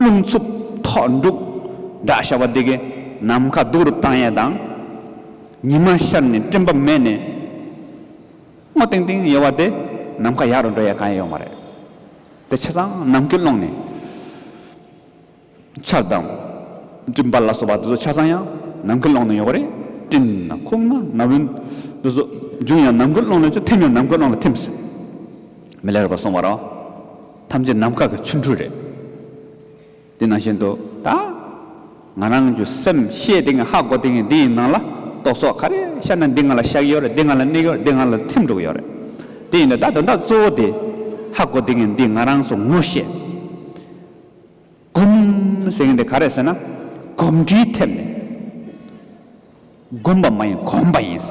རླུང་འཚུབ་ཐོག་འབྲུག་སྒྲ་ཤར་བ་དེ་གིས་ནམ་མཁའ་སྡུག་རུ་བཏང་ཡས་དང་། ཉི་མ་ཤར་ནས་སྤྲིན་པ་མེད་ནས་སྔོ་ཏིང་ཏིང་ཡོད་པ་དེ་ནམ་མཁའ་ཡག་རུ་འགྲོ་ཡས་གང་ཡང་ཡོད་མ་རེད། དེ་ཆ་ཚང་ནམ་མཁའི་ཀློང་ནས། ཆར་དང་། སྤྲིན་པ་ལ་སོགས་པ་དེ་ཚོ་ཆ་ཚང་ཡང་ནམ་མཁའི་ཀློང་ནས་ཡོང་གི་རེད། སྤྲིན་ན་ཁུག་ན་ན་བུན་དེ་ཚོ་བྱུང་ཡང་ནམ་མཁའི་ཀློང་ནས་ཅི་ཐིམ་ཡང་ནམ་མཁའི་ཀློང་ལ་ཐིམ་ཟེར། མི་ལ་རས་པ་གསུངས་པ་རེད། ཐམས་ཅད་ནམ་མཁའ་གི་ཆོ་འཕྲུལ་རེད། དེ་ནང་བཞིན་དུ་ད། ང་རང་གི་སེམས་ཤེས་དེ་ངས་ཧ་གོ་དེ་ངས་འདི་ཡི་ནང་ལ་རྟོག་ཚོགས་ག་རེ་ཤར་ན་འདི་ང་ལ་ཤར་གི་ཡོད་རེད། འདི་ང་ལ་གནས་ཀྱི་ཡོད་རེད། འདི་ང་ལ་ཐིམ་འགྲོ་གི་ཡོད་རེད། དེ་ཡིན་ན་ད་དོན་དག་གཙོ་བོ་དེ་ཧ་གོ་དེ་ངས་འདི་ང་རང་ཚོ་ངོ་ཤེས། སྒོམ་ཟེར་མཁན་དེ་ག་རེ་ཟེར་ན། གོམས་འདྲིས་ཐེབས་ནས། སྒོམ་པ་མ་ཡིན་གོམས་པ་ཡིན།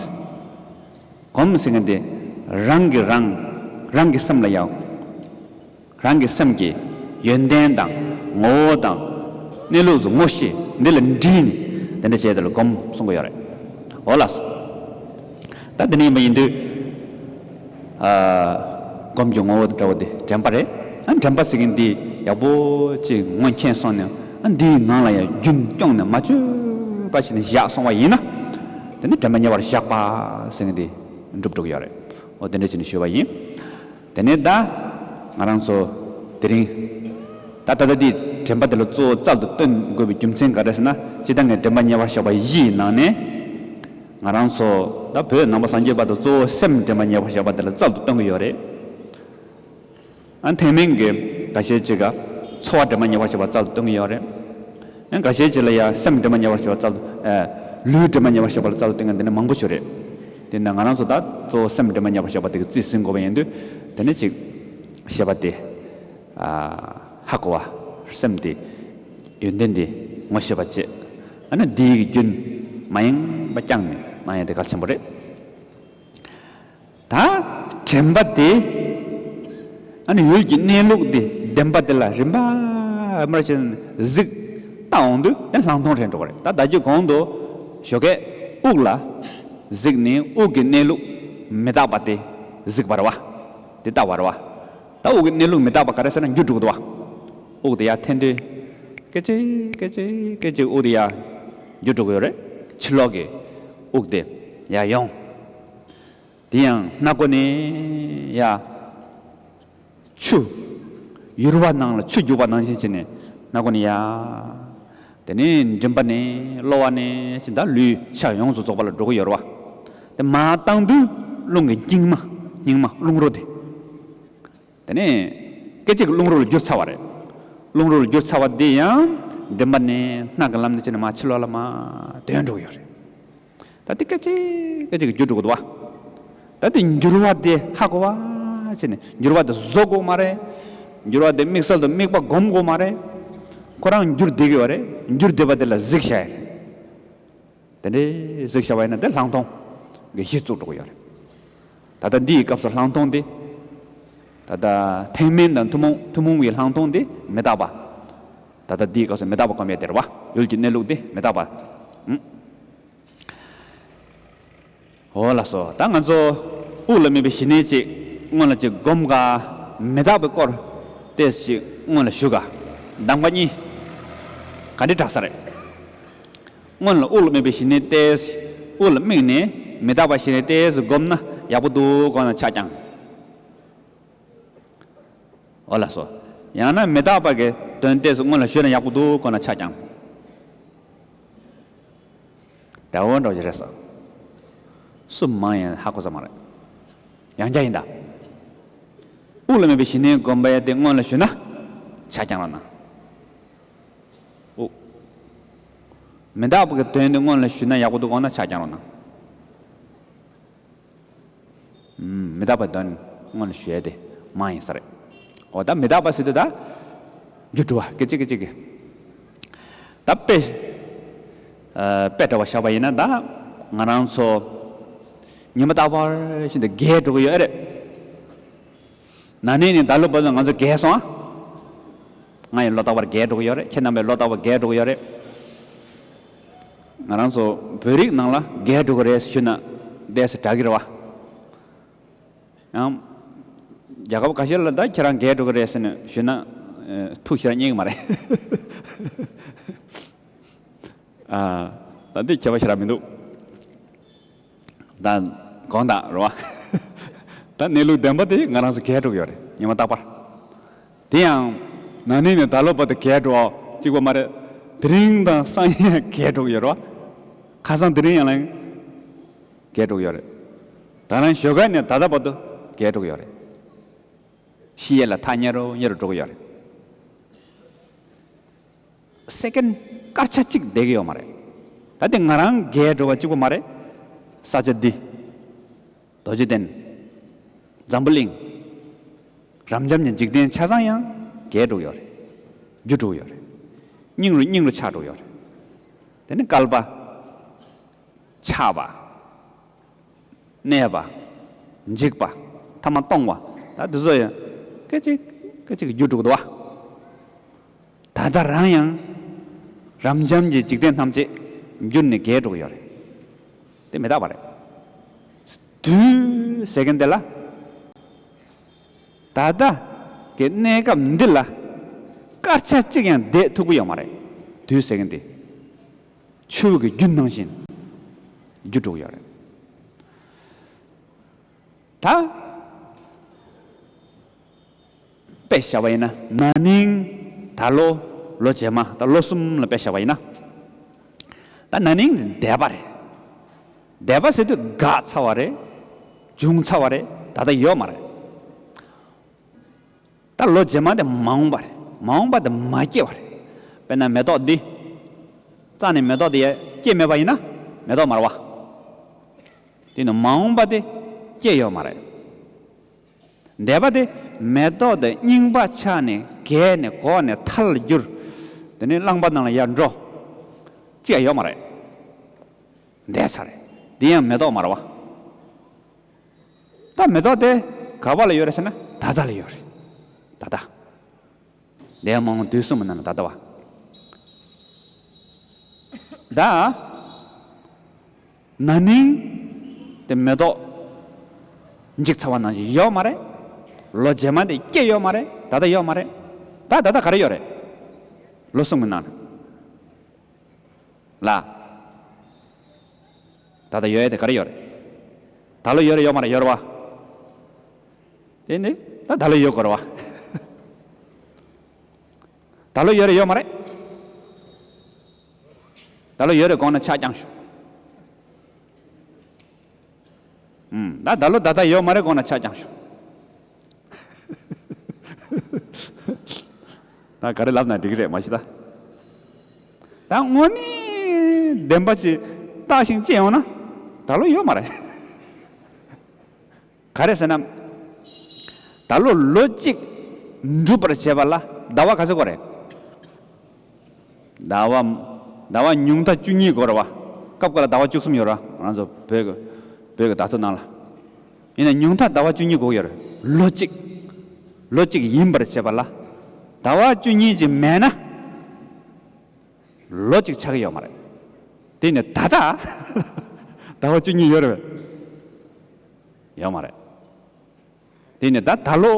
སྒོམ་ཟེར་མཁན་དེ་རང་གིས་རང་། རང་གི་སེམས་ལ་ཡང་། རང་གི་སེམས་ཀྱི་ཡོན་ཏན་དང་ངོ་བོ་དང་གནས་ལུགས་སུ་ངོ་ཤེས། འདི་ལ་འདྲིས་ནས་དེ་འདྲ་བྱས་དེ་ལ་སྒོམ་གསུང་གི་ཡོད་རེད། འོ་ལགས་སོ། ད་འདི་ནས་ཡིན་པ་ཡིན་དུས། ཨ། སྒོམ་གྱི་ངོ་བོ་འདྲ་བོ་དེ་དྲན་པ་རེད། ཨ། དྲན་པ་ཟེར་མཁན་འདི་ཡག་པོ་ཅིག་ངོས་མཁྱེན་སོང་ནས། ཨ། འདིའི་ནང་ལ་ཡང་རྒྱུན་སྐྱོང་ནས་མ་བཅོས་པ་བྱས་ནས་བཞག་སོང་བ་ཡིན་ན། དེ་ནི་དྲན་པ་ཉེ་བར་བཞག་པ་ཟེར་མཁན་འདི་འགྲུབ་འགྲོ་གི་ཡོད་རེད། འོ་དེ་འདྲ་བྱས་ནས་ཞུས་པ་ཡིན། དེ་ནས་ད་ང་རང་ཚོ་དེ་རིང་། ད་ད་ལྟ་འདི་དྲན་པ་དེ་ལ་གཙོ་བོ་རྩལ་དུ་བཏོན་དགོས་པའི་རྒྱུ་མཚན་ག་རེ་ཟེར་ན། སྤྱིར་བཏང་གི་དྲན་པ་ཉེ་བར་བཞག་པ་བཞིའི་ནང་ནས། ང་རང་ཚོ་ད་བོད་ནང་པ་སངས་རྒྱས་པ་དང་གཙོ་བོ་སེམས་དྲན་པ་ཉེ་བར་བཞག་པ་དེ་ལ་རྩལ་དུ་བཏོན་གྱི་ཡོད་རེད། ཨ། ཐེག་དམན་གྱི་འགའ་ཤས་ཅིག་ག་ཚོར་བ་དྲན་པ་ཉེ་བར་བཞག་པ་རྩལ་དུ་བཏོན་གྱི་ཡོད་རེད། ཡང་འགའ་ཤས་ཅིག་ལ་ཡང་སེམས་དྲན་པ་ཉེ་བར་བཞག་པ་རྩལ་དུ། ཨ། ལུས་དྲན་པ་ཉེ་བར་བཞག་པ་ལ་རྩལ་དུ་བཏོན་མཁན་དེ་འདྲ་མང་པོ་ཞིག་རེད། དེ་ནས་ང་རང་ཚོ་ད་གཙོ་བོ་སེམས་དྲན་པ་ཉེ་བར་བཞག་པ་དེ་གི་རྩིས་ཟིན་དགོས་པ་ཡིན་དུས། དེ་ནས་ཅིག་ཤེས་པ་དེ། ཨ། ཧ་གོ་བ། སེམས་དེ། ཡོན་ཏན་དེ་ངོ་ཤེས་པ་བཅས། ཨ་ནི་འདིའི་རྒྱུན་མ་ཡེངས་པ་བསྐྱངས་ནས་གནང་ཡ་དེ་གལ་ཆེན་པོ་རེད། ད་དྲན་པ་དེ། ཨ་ནི་ཡུལ་གྱི་གནས་ལུགས་དེ་བདེན་པ་དེ་ལ་རིམ་པ་རིམ་པར་བྱས་ནས་གཟིགས་ལྟ་འོང་དུས་དེ་ལྷག་མཐོང་རེད་འགྲོ་གི་རེད། ད་ད་རྒྱུ་གོང་དུ་ཞོགས་ཀས་དབུགས་ལ་གཟིགས་ནས་དབུགས་ཀྱི་གནས་ལུགས་མི་རྟག་པ་དེ་གཟིགས་པ་རེད་བ། དེ་ལྟ་བ་རེད་བ། ད་དབུགས་ཀྱི་གནས་ལུགས་མི་རྟག་པ་ག་རེ་ཟེར་ན་འགྱུར་འགྲོ་གི་འདུག་བ། དབུགས་དེ་ཡར་འཐེན་དུས། སྐད་ཅིག་སྐད་ཅིག་སྐད་ཅིག་དབུགས་དེ་ཡར་འགྱུར་འགྲོ་གི་ཡོད་རེད། ཕྱི་ལོགས་ཀྱི་དབུགས་དེ་ཡར་ཡོང་། དེ་ཡང་སྣ་སྒོ་ནས་ཡར། ཆུ། ཡུར་བ་ནང་ལ་ཆུ་རྒྱུག་པ་ནང་བཞིན་བྱས་ནས་སྣ་སྒོ་ནས་ཡར། དེ་ནས་མགྲིན་པ་ནས་གློ་བ་ནས་ཕྱིན་ད་ལུས་ཕྱག་ཡོངས་སུ་རྫོགས་པ་ལ་འགྲོ་གི་ཡོད་རེད་བ། དེ་མར་བཏང་དུས་རླུང་གི་སྙིགས་མ། སྙིགས་མ་རླུང་རོ་དེ། དེ་ནས་སྐད་ཅིག་གི་རླུང་རོ་ལ་གྱུར་ཚར་བ་རེད། རླུང་རོ་ལ་གྱུར་ཚར་བ་འདི་ཡང་མགྲིན་པ་ནས་སྣ་གི་ལམ་ནས་བྱས་ནས་མར་ཕྱི་ལོགས་ལ་མར་དོན་འགྲོ་གི་ཡོད་རེད། ད་འདི་སྐད་ཅིག་སྐད་ཅིག་གི་འགྱུར་འགྲོ་གི་འདུག་བ། ད་འདི་འགྱུར་བ་དེ་ཧ་གོ་བ་བྱས་ནས་འགྱུར་བ་དེ་བཟོ་དགོས་མ་རེད། འགྱུར་བ་དེ་དམིགས་བསལ་དུ་དམིགས་པ་སྒོམ་དགོས་མ་རེད། ཁོ་རང་འགྱུར་བསྡད་ཀྱི་ཡོད་རེད། འགྱུར་བསྡད་པ་དེ་ལ་གཟིགས་བྱས། དེ་འདྲའི་གཟིགས་བྱ་བ་ཡིན་ན་དེ་ལྷག་མཐོང་གི་གཞི་བཙུགས་འགྲོ་གི་ཡོད་རེད། ད་ལྟ་འདི་ཡི་སྐབས་སུ་ལྷག་མཐོང་འདི། ད་ལྟ་ཐེག་དམན་དང་ཐུན་མོང་ཐུན་མོང་བའི་ལྷག་མཐོང་འདི་མི་རྟག་པ། ད་ལྟ་འདི་ཡི་སྐབས་སུ་མི་རྟག་པ་སྒོམ་ཡས་དེ་རེད་བ། ཡུལ་གྱི་གནས་ལུགས་འདི་མི་རྟག་པ། ཨང་། འོ་ལགས་སོ། ད་ང་ཚོ་དབུགས་ལ་དམིགས་པའི་ཞི་གནས་ཅིག་སྔོན་ལ་ཅིག་སྒོམ་ག་མི་རྟག་པའི་སྐོར་ཏོག་ཙམ་ཅིག་སྔོན་ལ་ཞུ་ག་གདམས་ངག་གཉིས། ག་འདྲ་དྲག་ས་རེད། སྔོན་ལ་དབུགས་ལ་དམིགས་པའི་ཞི་གནས་ཏོག་ཙམ། དབུགས་ལ་དམིགས་ནས་མི་རྟག་པ་ཞི་གནས་ཏོག་ཙམ་བསྒོམས་ན་ཡག་པོ་འདུག་དགོངས་ན་ཆ་རྐྱང་། འོ་ལགས་སོ། ཡང་ན་མི་རྟག་པ་གི་དོན་ཏོག་ཙམ་སྔོན་ལ་ཞུས་ན་ཡག་པོ་འདུག་དགོངས་ན་ཆ་རྐྱང་། འདྲ་བོ་འདྲ་བོ་ཞིག་རེད་ས། སུ་མང་ཡང་ཧ་གོ་ས་མ་རེད། ཡང་བསྐྱར་ཡིན་ད། དབུགས་ལ་དམིགས་པའི་ཞི་གནས་སྒོམ་པ་ཡ་དེ་སྔོན་ལ་ཞུས་ན་ཆ་རྐྱང་རོགས་གནང་། དབུགས། མི་རྟག་པ་གི་དོན་དེ་སྔོན་ལ་ཞུས་ན་ཡག་པོ་འདུག་དགོངས་ན་ཆ་རྐྱང་རོགས་གནང་། ཨུམ། མི་རྟག་པའི་དོན་སྔོན་ལ་ཞུ་ཡ་དེ་མང་ཡིན་ས་རེད། འོ་ད་མི་རྟག་པ་ཟེར་དུས་ད། རྒྱུ་འགྲུབ་པ་སྐད་ཅིག་སྐད་ཅིག་གི། ད་དཔེ། ཨ། དཔེ་འདྲ་བ་བཞག་པ་ཡིན་ན་ད། ང་རང་ཚོ། ཉི་མ་རྟག་པར་བཞིན་དུ་རྒས་འགྲོ་གི་ཡོད་རེད། ན་ནིང་ནས་ད་ལོ་བར་དུ་ང་ཚོ་རྒས་སོང་ཨ། ང་ཡི་ལོ་རྟག་པར་རྒས་འགྲོ་གི་ཡོད་རེད། ཁྱེད་རྣམ་པའི་ལོ་རྟག་པར་རྒས་འགྲོ་གི་ཡོད་རེད། ང་རང་ཚོ་བོད་རིགས་ནང་ལ་རྒས་འགྲོ་གི་རེད་ཞུས་ན་བསྡད་ས་དྲག་གི་རེད་བ། ཡང་། རྒྱལ་ཁབ་ཁ་ཤས་ལ་ད་ཁྱེད་རང་རྒས་འགྲོ་གི་རེད་ཟེར་ནས་ཞུས་ན། ཨེ། ཐུགས་ཞེ་དྲག་མཉེས་གི་མ་རེད། ཨ། ད་འདི་ཁྱད་པར་ཞེ་དྲག་མི་འདུག་ད་དགོངས་དག་རེད་བ། ད་གནས་ལུགས་བདེན་པ་དེ་ང་རང་ཚོ་རྒས་འགྲོ་གི་ཡོད་རེད་ཉི་མ་རྟག་པར། དེ་ཡང་། ན་ནིང་ནས་ད་ལོ་བར་དུ་རྒས་འགྲོ་བ་གཅིག་པ་མ་རེད། དེ་རིང་དང་སང་ཉིན་རྒས་འགྲོ་གི་ཡོད་རེད་བ། ཁ་སང་དེ་རིང་ཡང་ལ་རྒས་འགྲོ་གི་ཡོད་རེད། ད་རང་ཞོགས་ཀ་ནས་ད་ལྟ་བར་དུ་རྒས་འགྲོ་གི་ཡོད་རེད། ཤི་ཡས་ལ་ཐག་ཉེ་རུ་ཉེ་རུ་འགྲོ་གི་ཡོད་རེད། སེ་ཀེན་སྐར་ཆ་གཅིག་བསྡད་ཀྱི་ཡོད་མ་རེད། ད་དེ་ང་རང་རྒས་འགྲོ་བ་གཅིག་པོ་མ་རེད། ས་ཆ་འདི། རྡོ་རྗེ་གདན། འཛམ་བུ་གླིང་། རབ་འབྱམས་ཀྱི་འཇིག་རྟེན་ཆ་ཚང་ཡང་རྒས་འགྲོ་གི་ཡོད་རེད། འགྱུར་འགྲོ་གི་ཡོད་རེད། སྙིང་རུ་སྙིང་རུ་ཆག་འགྲོ་གི་ཡོད་རེད། དེ་ནི་བསྐལ་པ། ཆགས་པ། གནས་པ། འཇིག་པ། ཐ་མ་སྟོང་པ། ད་དེ་ཚོ་ཡང་སྐད་ཅིག་སྐད་ཅིག་གིས་འགྱུར་འགྲོ་གི་འདུག་བ། ད་ལྟ་རང་ཡང་རབ་འབྱམས་ཀྱི་འཇིག་རྟེན་ཐམས་ཅད་འགྱུར་ནས་རྒས་འགྲོ་གི་ཡོད་རེད། དེ་མི་རྟག་པ་རེད། དུས་ཟེར་མཁན་དེ་ལ། ད་ལྟ་གི་གནས་སྐབས་འདི་ལ་སྐར་ཆ་གཅིག་ཡང་བསྡད་ཐུབ་ཀྱི་ཡོད་མ་རེད། དུས་ཟེར་མཁན་དེ། ཆུ་བོ་གི་རྒྱུན་ནང་བཞིན་འགྱུར་འགྲོ་གི་ཡོད་རེད། ད། དཔེ་བཞག་པ་ཡིན་ན་ན་ནིང་། ད་ལོ། ལོ་རྗེས་མ་ད་ལོ་གསུམ་ལ་དཔེ་བཞག་པ་ཡིན་ན། ད་ན་ནིང་འདས་པ་རེད། འདས་པ་ཟེར་དུས་འགག་ཚར་བ་རེད། བྱུང་ཚར་བ་རེད། ད་ལྟ་ཡོད་མ་རེད། ད་ལོ་རྗེས་མ་དེ་མ་འོངས་པ་རེད། མ་འོངས་པ་དེ་མ་སྐྱེས་པ་རེད། དཔེར་ན་མེ་ཏོག་འདི། རྩ་ནས་མེ་ཏོག་དེ་སྐྱེས་མེད་པ་ཡིན་ན་མེ་ཏོག་མ་རེད་བ། དེ་ནི་མ་འོངས་པ་དེ་སྐྱེས་ཡོད་མ་རེད། འདས་པ་དེ་མེ་ཏོག་དེ་རྙིང་པ་ཆགས་ནས་རྒས་ནས་འགོག་ནས་ཐལ་གྱུར། དེ་ནས་རླངས་པ་ནང་ལ་ཡར་འགྲོ། ཅི་ཡང་ཡོད་མ་རེད། འདས་ཚར་རེད། དེ་ཡང་མེ་ཏོག་མ་རེད་བ། ད་མེ་ཏོག་དེ་ག་བ་ལ་ཡོད་རེད་ཟེར་ན་ད་ལྟ་ལ་ཡོད་རེད། ད་ལྟ། འདས་མ་འོངས་དུས་གསུམ་གྱི་ནང་ན་ད་ལྟ་བ། ད། ན་ནིང་དེ་མེ་ཏོག་འཇིག་ཚར་བ་ནང་བཞིན་ཡོད་མ་རེད། ལོ་རྗེས་མ་དེ་སྐྱེས་ཡོད་མ་རེད། ད་ལྟ་ཡོད་མ་རེད། ད་ད་ལྟ་ག་རེ་ཡོད་རེད། ལོ་གསུམ་གྱི་ནང་ན། ལ། ད་ལྟ་ཡོད་ཡ་དེ་ག་རེ་ཡོད་རེད། ད་ལོ་ཡོད་རེད་ཡོད་མ་རེད་ཡོད་རེད་བ། དེ་ནི་ད་ད་ལོ་ཡོད་དགོས་རེད་བ། ད་ལོ་ཡོད་རེད་ཡོད་མ་རེད། ད་ལོ་ཡོད་རེད་དགོངས་ན་ཆ་རྐྱང་ཞུ། ཨུམ། ད་ད་ལོ་ད་ལྟ་ཡོད་མ་རེད་དགོངས་ན་ཆ་རྐྱང་ཞུ། ད་ག་རེ་ལབ་ན་འགྲིག་གི་རེད་མ་གཞི་ད། ད་དངོས་གནས་བདེན་པ་ཅིག་བརྟག་ཤིང་དཔྱད་ཡོང་ན་ད་ལོ་ཡོད་མ་རེད། ག་རེ་ཟེར་ན། ད་ལོ་ལོ་གཅིག་འགྲུབ་པར་བྱེད་པ་ལ་ཟླ་བ་ག་ཚོད་དགོས་རེད། ཟླ་བ། ཟླ་བ་ཉུང་མཐའ་བཅུ་གཉིས་དགོས་རེད་བ། སྐབས་འགའ་ལ་ཟླ་བ་བཅུ་གསུམ་ཡོད་རེད་བ་ང་ཚོ་བོད་ཀྱི། བོད་ཀྱི་ཟླ་ཚོད་ནང་ལ། ཡིན་ན་ཉུང་མཐའ་ཟླ་བ་བཅུ་གཉིས་དགོས་ཡོད་རེད་ལོ་གཅིག་ལོ་གཅིག་ཡིན་པར་བྱེད་པ་ལ། ཟླ་བ་བཅུ་གཉིས་ཅིག་མེད་ན། ལོ་གཅིག་ཆགས་ཀྱི་ཡོད་མ་རེད། དེ་ནི་ད་ལྟ་ཟླ་བ་བཅུ་གཉིས་ཡོད་རེད་པས། ཡོད་མ་རེད། དེ་ནི་ད་ད་ལོ་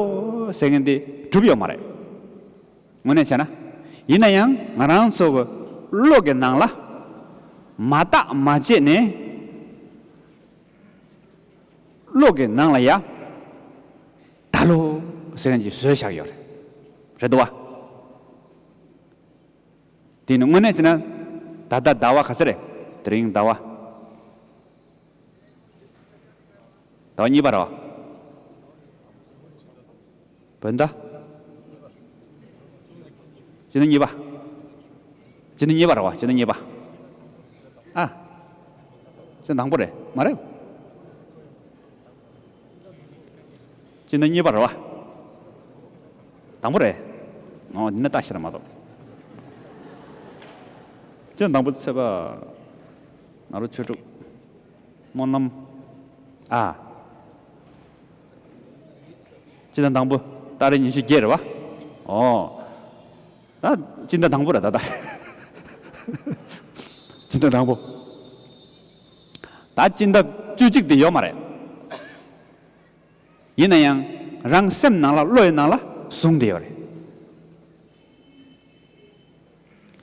ཟེར་མཁན་དེ་གྲུབ་ཡོད་མ་རེད། དངོས་གནས་བྱས་ན། ཡིན་ན་ཡང་ང་རང་ཚོ་གི་ བློ་གི་ནང་ལ་མ་བརྟགས་མ་དཔྱད་ནས། བློ་གི་ནང་ལ་ཡ། ད་ལོ་ཟེར་མཁན་ཅིག་བཟོས་བཞག་ཡོད་རེད། རེད་འདུག་བ། དེ་ནི་དངོས་གནས་བྱས་ན། ད་ལྟ་ཟླ་བ་ག་ཚོད་རེད། དེ་རིང་ཟླ་བ། ཟླ་བ་གཉིས་པ་རེད་བ། བོད་ཟླ། སྤྱི་ཟླ་གཉིས་པ། སྤྱི་ཟླ་གཉིས་པ་རེད་བ། སྤྱི་ཟླ་གཉིས་པ། ཨ། སྤྱི་ཟླ་དང་པོ་རེད་མ་རེད། སྤྱི་ཟླ་གཉིས་པ་རེད་བ། དང་པོ་རེད། ཨོ་འདི་ན་ལྟ་ཤེས་ར་མ་གཏོགས། སྤྱི་ཟླ་དང་པོ་ཚེས་པ། ནཱ་རོ་ཆོས་དྲུག་སྨོན་ལམ། ཨ། སྤྱི་ཟླ་དང་པོ་ཏ་རིག་ཉི་ཤུ་བརྒྱད་རེད་བ། ཨོ། ད་སྤྱི་ཟླ་དང་པོ་རེད་ད་ད། སྤྱི་ཟླ་དང་པོ། ད་སྤྱི་ཟླ་བཅུ་གཅིག་དེ་ཡོད་མ་རེད། ཡིན་ན་ཡང་རང་སེམས་ནང་ལ་བློ་ཡི་ནང་ལ་བཟུང་བསྡད་ཡོད་རེད།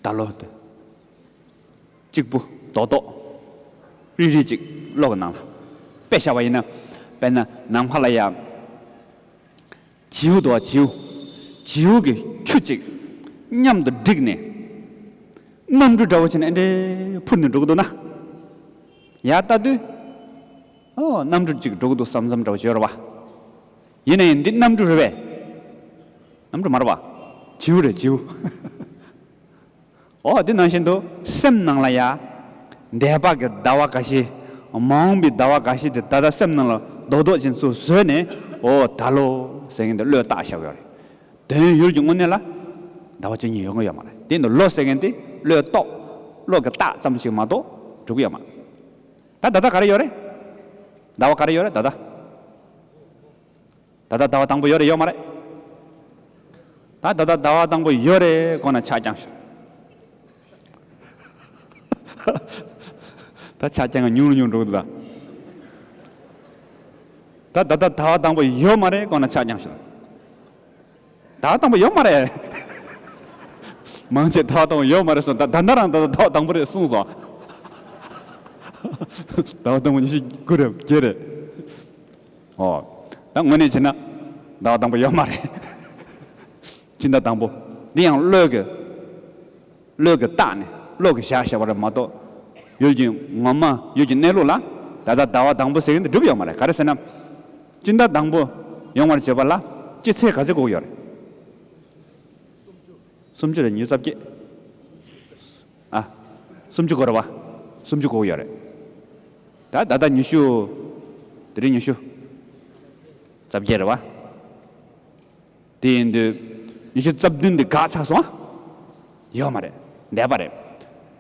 ད་ལོ་དེ། གཅིག་པུ་རྡོག་རྡོག་རིལ་རིལ་ཅིག་བློ་གི་ནང་ལ། དཔེ་བཞག་པ་ཡིན་ན། དཔེར་ན་ནམ་མཁའ་ལ་ཡ། བྱིའུ་འདུག་བ། བྱིའུ། བྱིའུ་གི་ཁྱུ་གཅིག་མཉམ་དུ་བསྒྲིགས་ནས། གནམ་གྲུ་འདྲ་བོ་བྱས་ནས་ཨེ་འདྲའི་འཕུར་ནས་འགྲོ་གི་འདུག་ན། ཡར་ལྟ་དུས། ཨོ་གནམ་གྲུ་གཅིག་འགྲོ་གི་འདུག་བསམ་བསམ་འདྲ་བོ་ཅིག་ཡོད་རེད་བ། ཡིན་ན་ཡང་འདི་གནམ་གྲུ་རེད་པས། གནམ་གྲུ་མ་རེད་བ། བྱིའུ་རེད་བྱིའུ། ཨོ་དེ་ནང་བཞིན་དུ་སེམས་ནང་ལ་ཡ། འདས་པ་གི་ཟླ་བ་འགའ་ཤས། མ་འོངས་པའི་ཟླ་བ་འགའ་ཤས་དེ་ད་ལྟ་སེམས་ནང་ལ་རྡོག་རྡོག་ཅན་ཚུར་བཟོས་ནས། ཨོ་ད་ལོ་ཟེར་མཁན་དེ་བློས་བཏགས་བཞག་ཡོད་རེད། དོན་ཡུལ་གྱི་དངོས་གནས་ལ་ཟླ་བ་བཅུ་གཉིས་ཡོང་གི་ཡོད་མ་རེད། དེ་ནི་ལོ་ཟེར་མཁན་དེ་བློས་རྟོགས། བློ་གི་རྟགས་ཙམ་ཞིག་མ་གཏོགས་འགྲུབ་ཀྱི་ཡོད་མ་རེད། ད་ད་ལྟ་ག་རེ་ཡོད་རེད། ཟླ་བ་ག་རེ་ཡོད་རེད་ད་ལྟ། ད་ལྟ་ཟླ་བ་དང་པོ་ཡོད་རེད་ཡོད་མ་རེད། ད་ད་ལྟ་ཟླ་བ་དང་པོ་ཡོད་རེད་དགོངས་ན་ཆག་རྐྱང་ཞིག་ད་ཆག་རྐྱང་ག་ཉུང་རུ་ཉུང་རུ་འགྲོ་གི་འདུག་ད། ད་ད་ལྟ་ཟླ་བ་དང་པོ་ཡོད་མ་རེད་དགོངས་ན་ཆག་རྐྱང་ཞིག་ཟླ་བ་དང་པོ་ཡོད་མ་རེད། མང་ཆེ་ཟླ་བ་དང་པོ་ཡོད་མ་རེད་སོང་། ད་ད་ལྟ་རང་ད་ལྟ་ཟླ་བ་དང་པོ་རེད་གསུངས་སོང་། ཟླ་བ་དང་པོ་ཉི་ཤུ་དགུ་རེད་བརྒྱད་རེད། ཨོ། ད་དངོས་གནས་བྱས་ན་ཟླ་བ་དང་པོ་ཡོད་མ་རེད། སྤྱི་ཟླ་དང་པོ། འདི་ཡང་བློས་གི། བློས་གི་བཏགས་ནས་བློས་གི་བཞག་བཞག་པ་རེད་མ་གཏོགས། ཡུལ་གྱི་ངོ་མ་ཡུལ་གྱི་གནས་ལུགས་ལ། ད་ལྟ་ཟླ་བ་དང་པོ་ཟེར་མཁན་དེ་འགྲུབ་ཡོད་མ་རེད། ག་རེ་ཟེར་ན། སྤྱི་ཟླ་དང་པོ་ཡོང་བར་བྱེད་པ་ལ་སྤྱི་ཚེས་ག་ཚོད་དགོས་ཀྱི་ཡོད་རེད། སུམ་ཅུ་རེད། ཉི་ཤུ་རྩ་བརྒྱད། ཨ། སུམ་ཅུ་དགོས་རེད་བ། སུམ་ཅུ་དགོས་ཀྱི་ཡོད་རེད། ད་ད་ལྟ་ཉི་ཤུ། དེ་རིང་ཉི་ཤུ་རྩ་བརྒྱད་རེད་བ། དེ་ཡིན་དུས། ཉི་ཤུ་རྩ་བདུན་འདི་འགག་ཚར་སོང་ཨ། ཡོད་མ་རེད། འདས་པ་རེད།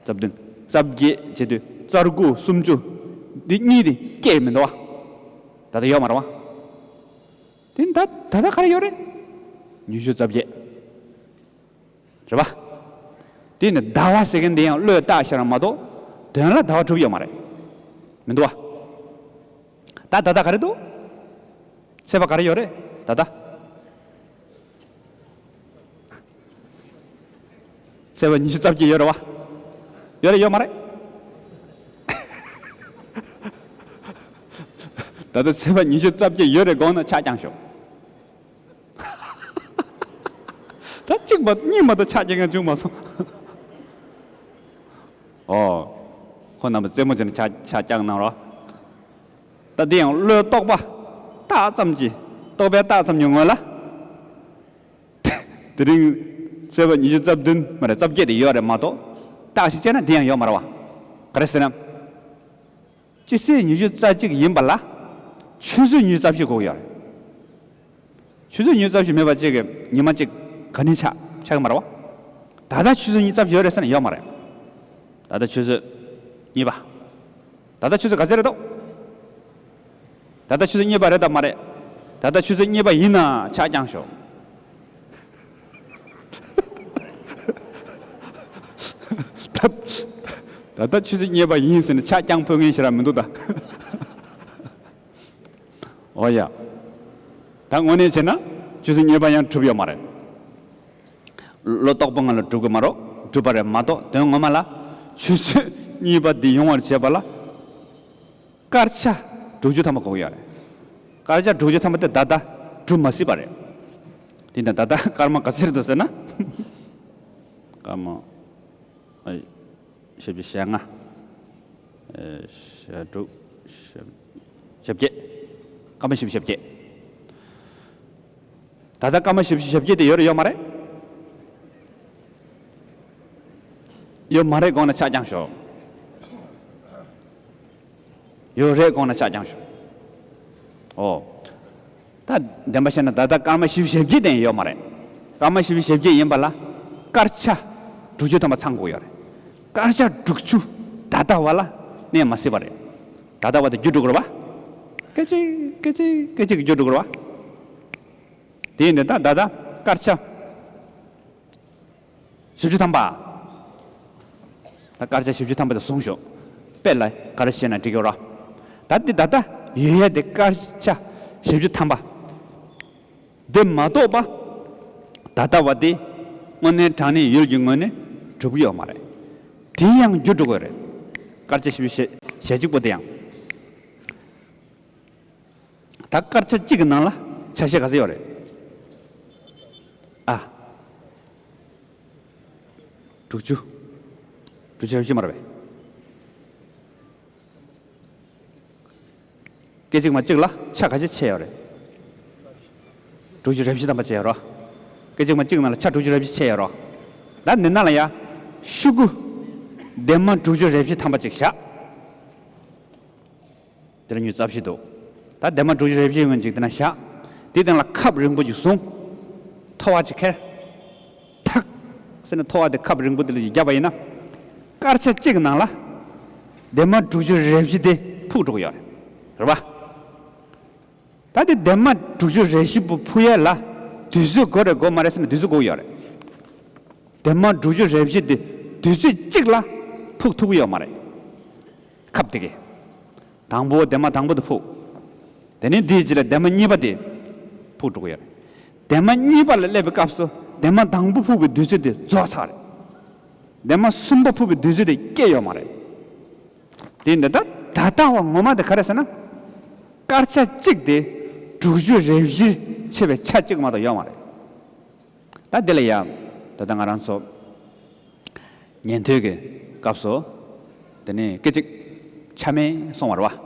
རྩ་བདུན། རྩ་བརྒྱད་བྱེད་དུས་རྩ་དགུ་སུམ་ཅུ། འདི་གཉིས་དེ་སྐྱེས་མི་འདུག་བ། ད་ལྟ་ཡོད་མ་རེད་བ། དེ་ད་ད་ལྟ་ག་རེ་ཡོད་རེད། ཉི་ཤུ་རྩ་བརྒྱད། རེད་བ། དེ་ནི་ཟླ་བ་ཟེར་མཁན་དེ་ཡང་བློས་བཏགས་ཤར་མ་གཏོགས། དོན་ལ་ཟླ་བ་གྲུབ་ཡོད་མ་རེད། མི་འདུག་བ། ད་ད་ལྟ་ག་རེ་འདུག་ཚེས་པ་ག་རེ་ཡོད་རེད་ད་ལྟ། ཚེས་པ་ཉི་ཤུ་རྩ་བརྒྱད་ཡོད་རེད་བ། ཡོད་རེད་ཡོད་མ་རེད། ད་ལྟ་ཚེས་པ་ཉི་ཤུ་རྩ་བརྒྱད་ཡོད་རེད་དགོངས་ན་ཆག་རྐྱང་ཤོག་ད་གཅིག་མ་གཉིས་མ་གཏོགས་ཆག་རྐྱང་ཡང་བྱུང་མ་སོང་། ཨོ། ཁོ་རྣམ་པ་རྩེད་མོ་བྱས་ནས་ཆག་ཆག་རྐྱང་གནང་རོགས། ད་འདི་ཡང་བློའི་རྟོག་པ་རྟགས་ཙམ་གྱིས། རྟོག་པའི་རྟགས་ཙམ་གྱི་ངོས་ལ། དེ་རིང་ཚེས་པ་ཉི་ཤུ་རྩ་བདུན་མ་རེད་རྩ་བརྒྱད་དེ་ཡོད་རེད་མ་གཏོགས། རྟགས་ཤིག་བྱས་ན་འདི་ཡང་ཡོད་མ་རེད་བ། ག་རེ་ཟེར་ན། སྤྱི་ཚེས་ཉི་ཤུ་རྩ་གཅིག་ཡིན་པ་ལ། ཆུ་ཚོད་ཉི་ཤུ་རྩ་བཞི་དགོས་ཀྱི་ཡོད་རེད། ཆུ་ཚོད་ཉི་ཤུ་རྩ་བཞི་མེད་པ་གཅིག་གི་ཉི་མ་གཅིག་ག་ནས་ཆགས་ཆགས་ཀྱི་མ་རེད་བ། ད་ལྟ་ཆུ་ཚོད་ཉི་ཤུ་རྩ་བཞི་ཡོད་རེད་ཟེར་ན་ཡོད་མ་རེད། ད་ལྟ་ཆུ་ཚོད་གཉིས་པ། ད་ལྟ་ཆུ་ཚོད་ག་ཚོད་རེད་དོ། ད་ལྟ་ཆུ་ཚོད་གཉིས་པ་རེད་དམ་མ་རེད། ད་ལྟ་ཆུ་ཚོད་གཉིས་པ་ཡིན་ན་ཆག་རྐྱང་ཤོག་ད་ད་ལྟ་ཆུ་ཚོད་གཉིས་པ་ཡིན་ཟེར་ནས་ཆག་རྐྱང་ཕོད་མཁན་ཞིག་ར་མི་འདུག་ད། ཨོ་ཡ། ད་དངོས་གནས་བྱས་ན་ཆུ་ཚོད་གཉིས་པ་ཡང་གྲུབ་ཡོད་མ་རེད། བློ་རྟོག་པ་ང་ལ་གྲུབ་ཀྱི་མ་རེད། གྲུབ་པ་རེད་མ་གཏོགས། དོན་ངོ་མ་ལ་ཆོས་སྤྱོད་གཉིས་པ་འདི་ཡོང་བར་བྱེད་པ་ལ་དཀར་ཆ་དྲུག་ཅུ་ཐམ་པ་དགོས་ཀྱི་ཡོད་རེད། དཀར་ཆ་དྲུག་ཅུ་ཐམ་པ་དེ་ད་ལྟ་གྲུབ་མ་སྲིད་པ་རེད། དེ་ནས་ད་ལྟ་སྐར་མ་ག་ཚོད་རེད་འདུག་ཟེར་ན། སྐར་མ། ཨ། ཞེ་བཅུ་ཞེ་ལྔ། ཨེ། ཞེ་དྲུག་ཞེ། ཞེ་བརྒྱད། སྐར་མ་བཞི་བཅུ་ཞེ་བརྒྱད། ད་ལྟ་སྐར་མ་བཞི་བཅུ་ཞེ་བརྒྱད་དེ་ཡོད་རེད་ཡོད་མ་རེད། ཡོད་མ་རེད་དགོངས་ན་ཆ་རྐྱང་ཞོག་ཡོད་རེད་དགོངས་ན་ཆ་རྐྱང་ཞོག་ཨོ། ད་བདེན་པ་བཤད་ན་ད་ལྟ་སྐར་མ་བཞི་བཅུ་ཞེ་བརྒྱད་དེ་ཡོད་མ་རེད། སྐར་མ་བཞི་བཅུ་ཞེ་བརྒྱད་ཡིན་པ་ལ་དཀར་ཆ་དྲུག་ཅུ་ཐམ་པ་ཚང་དགོས་ཡོད་རེད། དཀར་ཆ་དྲུག་ཅུ་ད་ལྟ་བ་ལ་གནས་མ་སྲིད་པ་རེད། ད་ལྟ་བ་དེ་རྒྱུ་འགྲོ་དགོས་རེད་པ། སྐད་ཅིག་སྐད་ཅིག་སྐད་ཅིག་གི་རྒྱུ་འགྲོ་དགོས་རེད་པ། དེ་ཡིན་དུས་ད་ད་ལྟ་དཀར་ཆ་བཞི་བཅུ་ཐམ་པ། ད་དཀར་ཆ་བཞི་བཅུ་ཐམ་པ་དེ་བཟུང་ཤོག་དཔེ་ལ་ག་རེ་བཤད་ན་འགྲིག་གི་རེད། ད་འདི་ད་ལྟ་ཡོད་ཡ་དེ་དཀར་ཆ་བཞི་བཅུ་ཐམ་པ། འདི་མ་གཏོགས་པ། ད་ལྟ་བ་འདི་དངོས་གནས་དྲང་གནས་ཡུལ་གྱི་ངོས་ནས་གྲུབ་ཀྱི་ཡོད་མ་རེད། དེ་ཡང་རྒྱུ་འགྲོ་དགོས་རེད། དཀར་ཆ་བཞི་བཅུ་ཞེ་གཅིག་པོ་དེ་ཡང་། ད་དཀར་ཆ་གཅིག་གི་ནང་ལ་ཆ་ཤས་ག་ཚོད་ཡོད་རེད། ཨ། དྲུག་ཅུ། དྲུག་ཅུ་རེ་བཞི་མ་རེད་པས། སྐད་ཅིག་མ་གཅིག་ལ་ཆ་ག་ཚོད་ཕྱེ་ཡོད་རེད། དྲུག་ཅུ་རེ་བཞི་ཐམ་པ་ཕྱེ་ཡོད་རོ། སྐད་ཅིག་མ་གཅིག་ནང་ལ་ཆ་དྲུག་ཅུ་རེ་བཞི་ཕྱེ་ཡོད་རོ། ད་འདི་ནང་ལ་ཡ། ཤོག་གུ། འདན་མ་དྲུག་ཅུ་རེ་བཞི་ཐམ་པ་གཅིག་བཞག་དེ་ལ་ཉུང་རྩ་བཞི་འདུག་ད་འདན་མ་དྲུག་ཅུ་རེ་བཞི་ཡོད་མཁན་ཅིག་དེ་ན་བཞག་དེའི་སྟེང་ལ་ཁབ་རིང་པོ་ཅིག་བཟུང་། ཐོ་བ་ཅིག་ཁྱེར། ཐག་ཟེར་ནས་ཐོ་བ་དེ་ཁབ་རིང་པོ་དེ་ལ་ཅིག་བརྒྱབ་པ་ཡིན་ན། དཀར་ཆ་གཅིག་ནང་ལ། འདན་མ་དྲུག་ཅུ་རེ་བཞི་དེ་ཕུག་འགྲོ་གི་ཡོད་རེད། རེད་པ། ད་དེ་འདན་མ་དྲུག་ཅུ་རེ་བཞི་པོ་ཕུག་ཡས་ལ། དུས་ཚོད་དགོས་རེད་དགོས་མ་རེད་ཟེར་ན་དུས་ཚོད་དགོས་ཀྱི་ཡོད་རེད། འདན་མ་དྲུག་ཅུ་རེ་བཞི་དེ་དུས་ཚོད་གཅིག་ལ་ཕུག་ཐུབ་ཀྱི་ཡོད་མ་རེད། ཁབ་དེ་གས། དང་པོ་འདན་མ་དང་པོ་དེ་ཕུག་དེ་ནས་དེའི་རྗེས་ལ་འདན་མ་གཉིས་པ་དེ་ཕུག་འགྲོ་གི་ཡོད་རེད། འདན་མ་གཉིས་པ་ལ་སླེབས་པའི་སྐབས་སུ་འདན་མ་དང་པོ་ཕུག་གི་དུས་ཚོད་དེ་རྫོགས་ཚར་རེད། འདན་མ་གསུམ་པ་ཕུག་གི་དུས་ཚོད་དེ་སྐྱེས་ཡོད་མ་རེད། དེ་འདི་ད་ད་ལྟ་བ་ངོ་མ་དེ་ག་རེ་ཟེར་ན། དཀར་ཆ་གཅིག་དེ་དྲུག་ཅུ་རེ་བཞི་ཕྱེ་བའི་ཆ་གཅིག་མ་གཏོགས་ཡོད་མ་རེད། ད་འདི་ལ་ཡ། ད་ལྟ་ང་རང་ཚོ་ཉན་ཐོས་ཀྱི་སྐབས་སུ། དེ་ནས་སྐད་ཅིག་ཆ་མེད་སོང་བ་རེད་པ།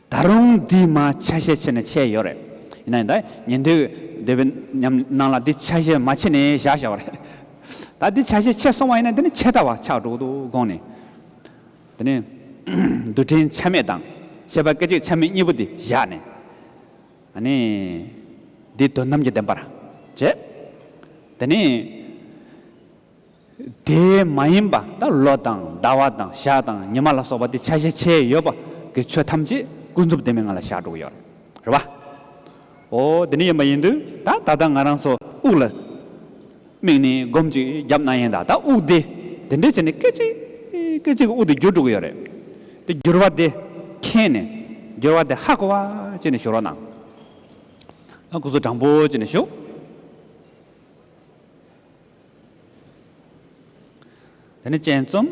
ད་རུང་འདི་མ་ཆ་ཤས་ཕྱེ་ནས་ཕྱེ་ཡོད་རེད། ཡིན་ན་ཡང་ད་ཉན་ཐོས་འདོད་པའི་ཉམས་ནང་ལ་འདི་ཆ་ཤས་མ་ཕྱེ་ནས་བཞག་བཞག་པ་རེད། ད་འདི་ཆ་ཤས་ཕྱེ་སོང་བ་ཡིན་ན་དེ་ནི་ཆད་ལྟ་བ་ཆགས་འགྲོ་གི་འདུག་དགོངས་ནས། དེ་ནས་རྡུལ་ཕྲན་ཆ་མེད་དང་ཤེས་པ་སྐད་ཅིག་ཆ་མེད་གཉིས་པོ་འདི་བཞག་ནས། ཨ་ནི། འདི་དོན་དམ་གྱི་བདེན་པར་བྱེད། དེ་ནི། དེ་མ་ཡིན་པ་ད་ལོ་དང་ཟླ་བ་དང་ཞག་དང་ཉི་མ་ལ་སོགས་པ་དེ་ཆ་ཤས་ཕྱེ་ཡོད་པ་གི་ཆོས་ཐམས་ཅད་ཀུན་རྫོབ་བདེན་པའི་ངང་ལ་བཞག་འགྲོ་གི་ཡོད་རེད། རེད་པ། འོ་དེ་འདྲ་ཡིན་པ་ཡིན་དུས་ད་ད་ལྟ་ང་རང་ཚོ་དབུགས་ལ་དམིགས་ནས་སྒོམ་ཅིག་བརྒྱབ་ན་ཡིན་ད། ད་དབུགས་དེ་དེ་འདྲ་བྱས་ནས་སྐད་ཅིག་སྐད་ཅིག་གི་དབུགས་དེ་འགྱུར་འགྲོ་གི་ཡོད་རེད། དེ་འགྱུར་བ་དེ་མཁྱེན་ནས་འགྱུར་བ་དེ་ཧ་གོ་བ་བྱས་ནས་བཞུགས་རོགས་གནང་། ཨ་སྐུ་གཟུགས་དྲང་པོ་བྱས་ནས་བཞུགས། དེ་ནས་སྤྱན་བཙུམ།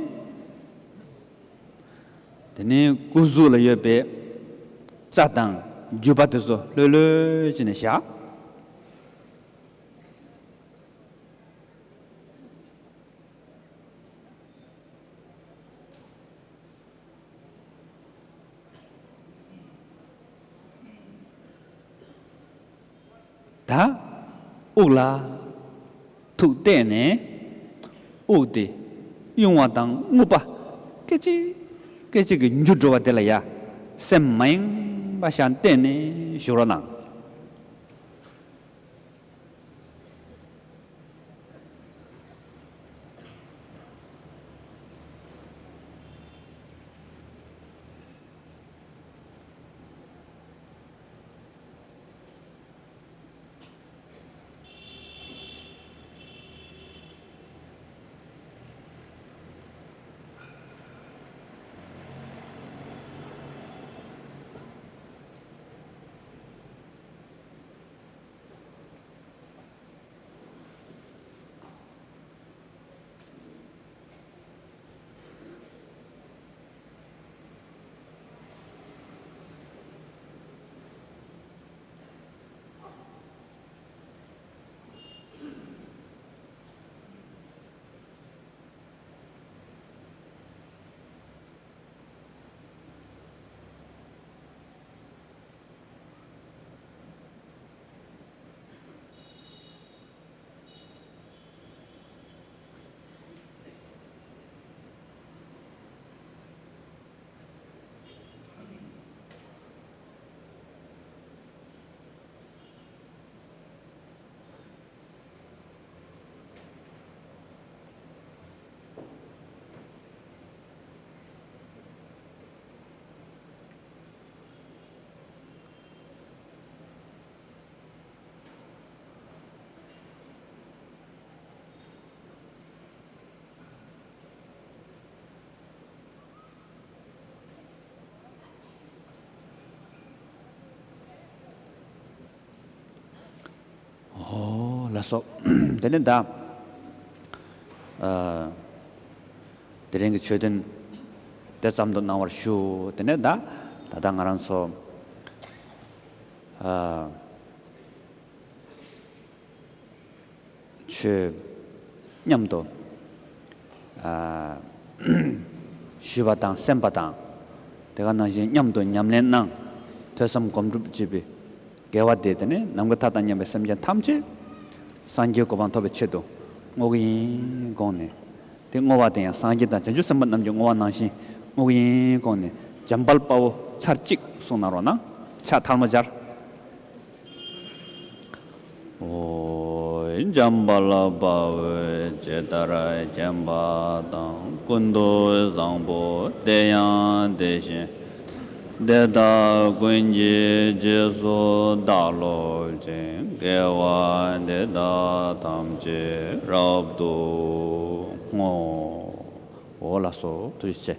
དེ་ནས་སྐུ་གཟུགས་ལ་ཡོད་པའི་རྩ་དང་རྒྱུས་པ་དེ་ཚོ་ལྷོད་ལྷོད་བྱས་ནས་བཞག་ད་དབུགས་ལ་ཐུགས་གཏད་ནས་དབུགས་དེ་དབྱུང་བ་དང་རྔུབ་པ་སྐད་ཅིག་སྐད་ཅིག་གིས་འགྱུར་འགྲོ་བ་དེ་ལ་ཡ་སེམས་མ་ཡེངས་པ་བཞིན་གཏད་ནས་བཞུགས་རོགས་གནང་། ལགས་སོ། དེ་ནས་ད། ཨ། དེ་རིང་གི་ཆོས་ཐུན་དེ་ཙམ་དུ་གནང་བར་ཞུ། དེ་ནས་ད་ད་ལྟ་ང་རང་ཚོ། ཨ། ཆོས་མཉམ་དུ། ཨ། ཞུས་པ་དང་གསན་པ་དང་། དེ་ག་ནང་བཞིན་མཉམ་དུ་ཉམས་ལེན་གནང་། ཐོས་བསམ་སྒོམ་སྒྲུབ་བྱེད་པའི་དགེ་བ་དེ། དེ་ནི་ནམ་མཁའི་མཐའ་དང་མཉམ་པའི་སེམས་ཅན་ཐམས་ཅད་སངས་རྒྱས་གོ་འཕང་ཐོབ་པའི་ཆེད་དུ་བསྔོ་གི་ཡིན་དགོངས་ནས། དེ་བསྔོ་བ་དེ་ཡང་སངས་རྒྱས་དང་བྱང་ཆུབ་སེམས་དཔའ་རྣམས་ཀྱི་བསྔོ་བ་ནང་བཞིན་བསྔོ་གི་ཡིན་དགོངས་ནས། འཇམ་དཔལ་དཔའ་བོ་ཚར་གཅིག་གསུང་གནང་རོགས་གནང་། ཕྱག་ཐལ་མོ་སྦྱར། འཇམ་དཔལ་དཔའ་བོས་ཇི་ལྟར་མཁྱེན་པ་དང་། ཀུན་ཏུ་བཟང་པོ་དེ་ཡང་དེ་བཞིན་དེ་དག་ཀུན་གྱི་རྗེས་སུ་བདག་སློབ་ཅིང་། དགེ་བ་འདི་དག་ཐམས་ཅད་རབ་ཏུ་བསྔོ། འོ་ལགས་སོ། ཐུགས་རྗེ་ཆེ།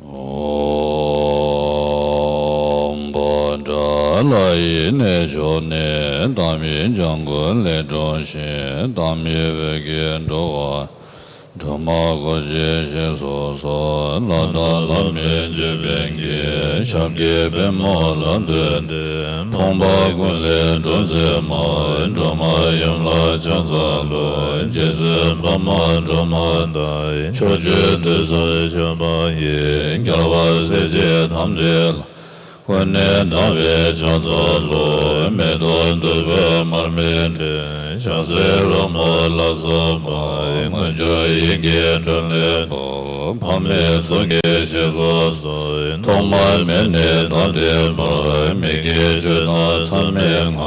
ཨོཾ། བཛྲ་ལ་ཡི་གནས་མཆོག་ནས། དམ་ཡི་ལྗང་གུ་ལས་འཁྲུངས་ཤིང་། དམ་ཡི་འོད་ཀྱིས་འགྲོ་བ་སྒྲོན་མ་འཁོར་བཅས་གཤེགས་སུ་གསོལ། ལྷ་དང་ལྷ་མིན་ཅོད་པན་གྱི། ཞབས་ཀྱི་པདྨོ་ལ་བཏུད་དེ། ཕོངས་པ་ཀུན་ལས་སྒྲོལ་མཛད་མ། སྒྲོལ་མ་ཡུམ་ལ་ཕྱག་འཚལ་ལོ། རྗེ་བཙུན་འཕགས་མ་སྒྲོལ་མ་དང་། ཕྱོགས་བཅུའི་གདུལ་བྱ་མཆོད་པ་ཡི། རྒྱལ་བ་སྲས་བཅས་ཐམས་ཅད་ལ། ཀུན་ནས་བདག་གིས་ཕྱག་འཚལ་ལོ། མེ་ཏོག་བདུག་སྤོས་མར་མེ་སྤྲིན། ཕྱག་འཚལ་རོལ་མོ་ལ་སོགས་པ། མངོན་སྤྱོད་ཡི་གེ་འཕྲིན་ལས་ཐོབ། འཕགས་མའི་ཚོགས་ཀྱིས་གཤེགས་སུ་གསོལ། ཐོག་མ་མེད་ནས་ད་ལྟའི་བར། མི་དགེ་བཅུ་དང་མཚམས་མེད་ལྔ།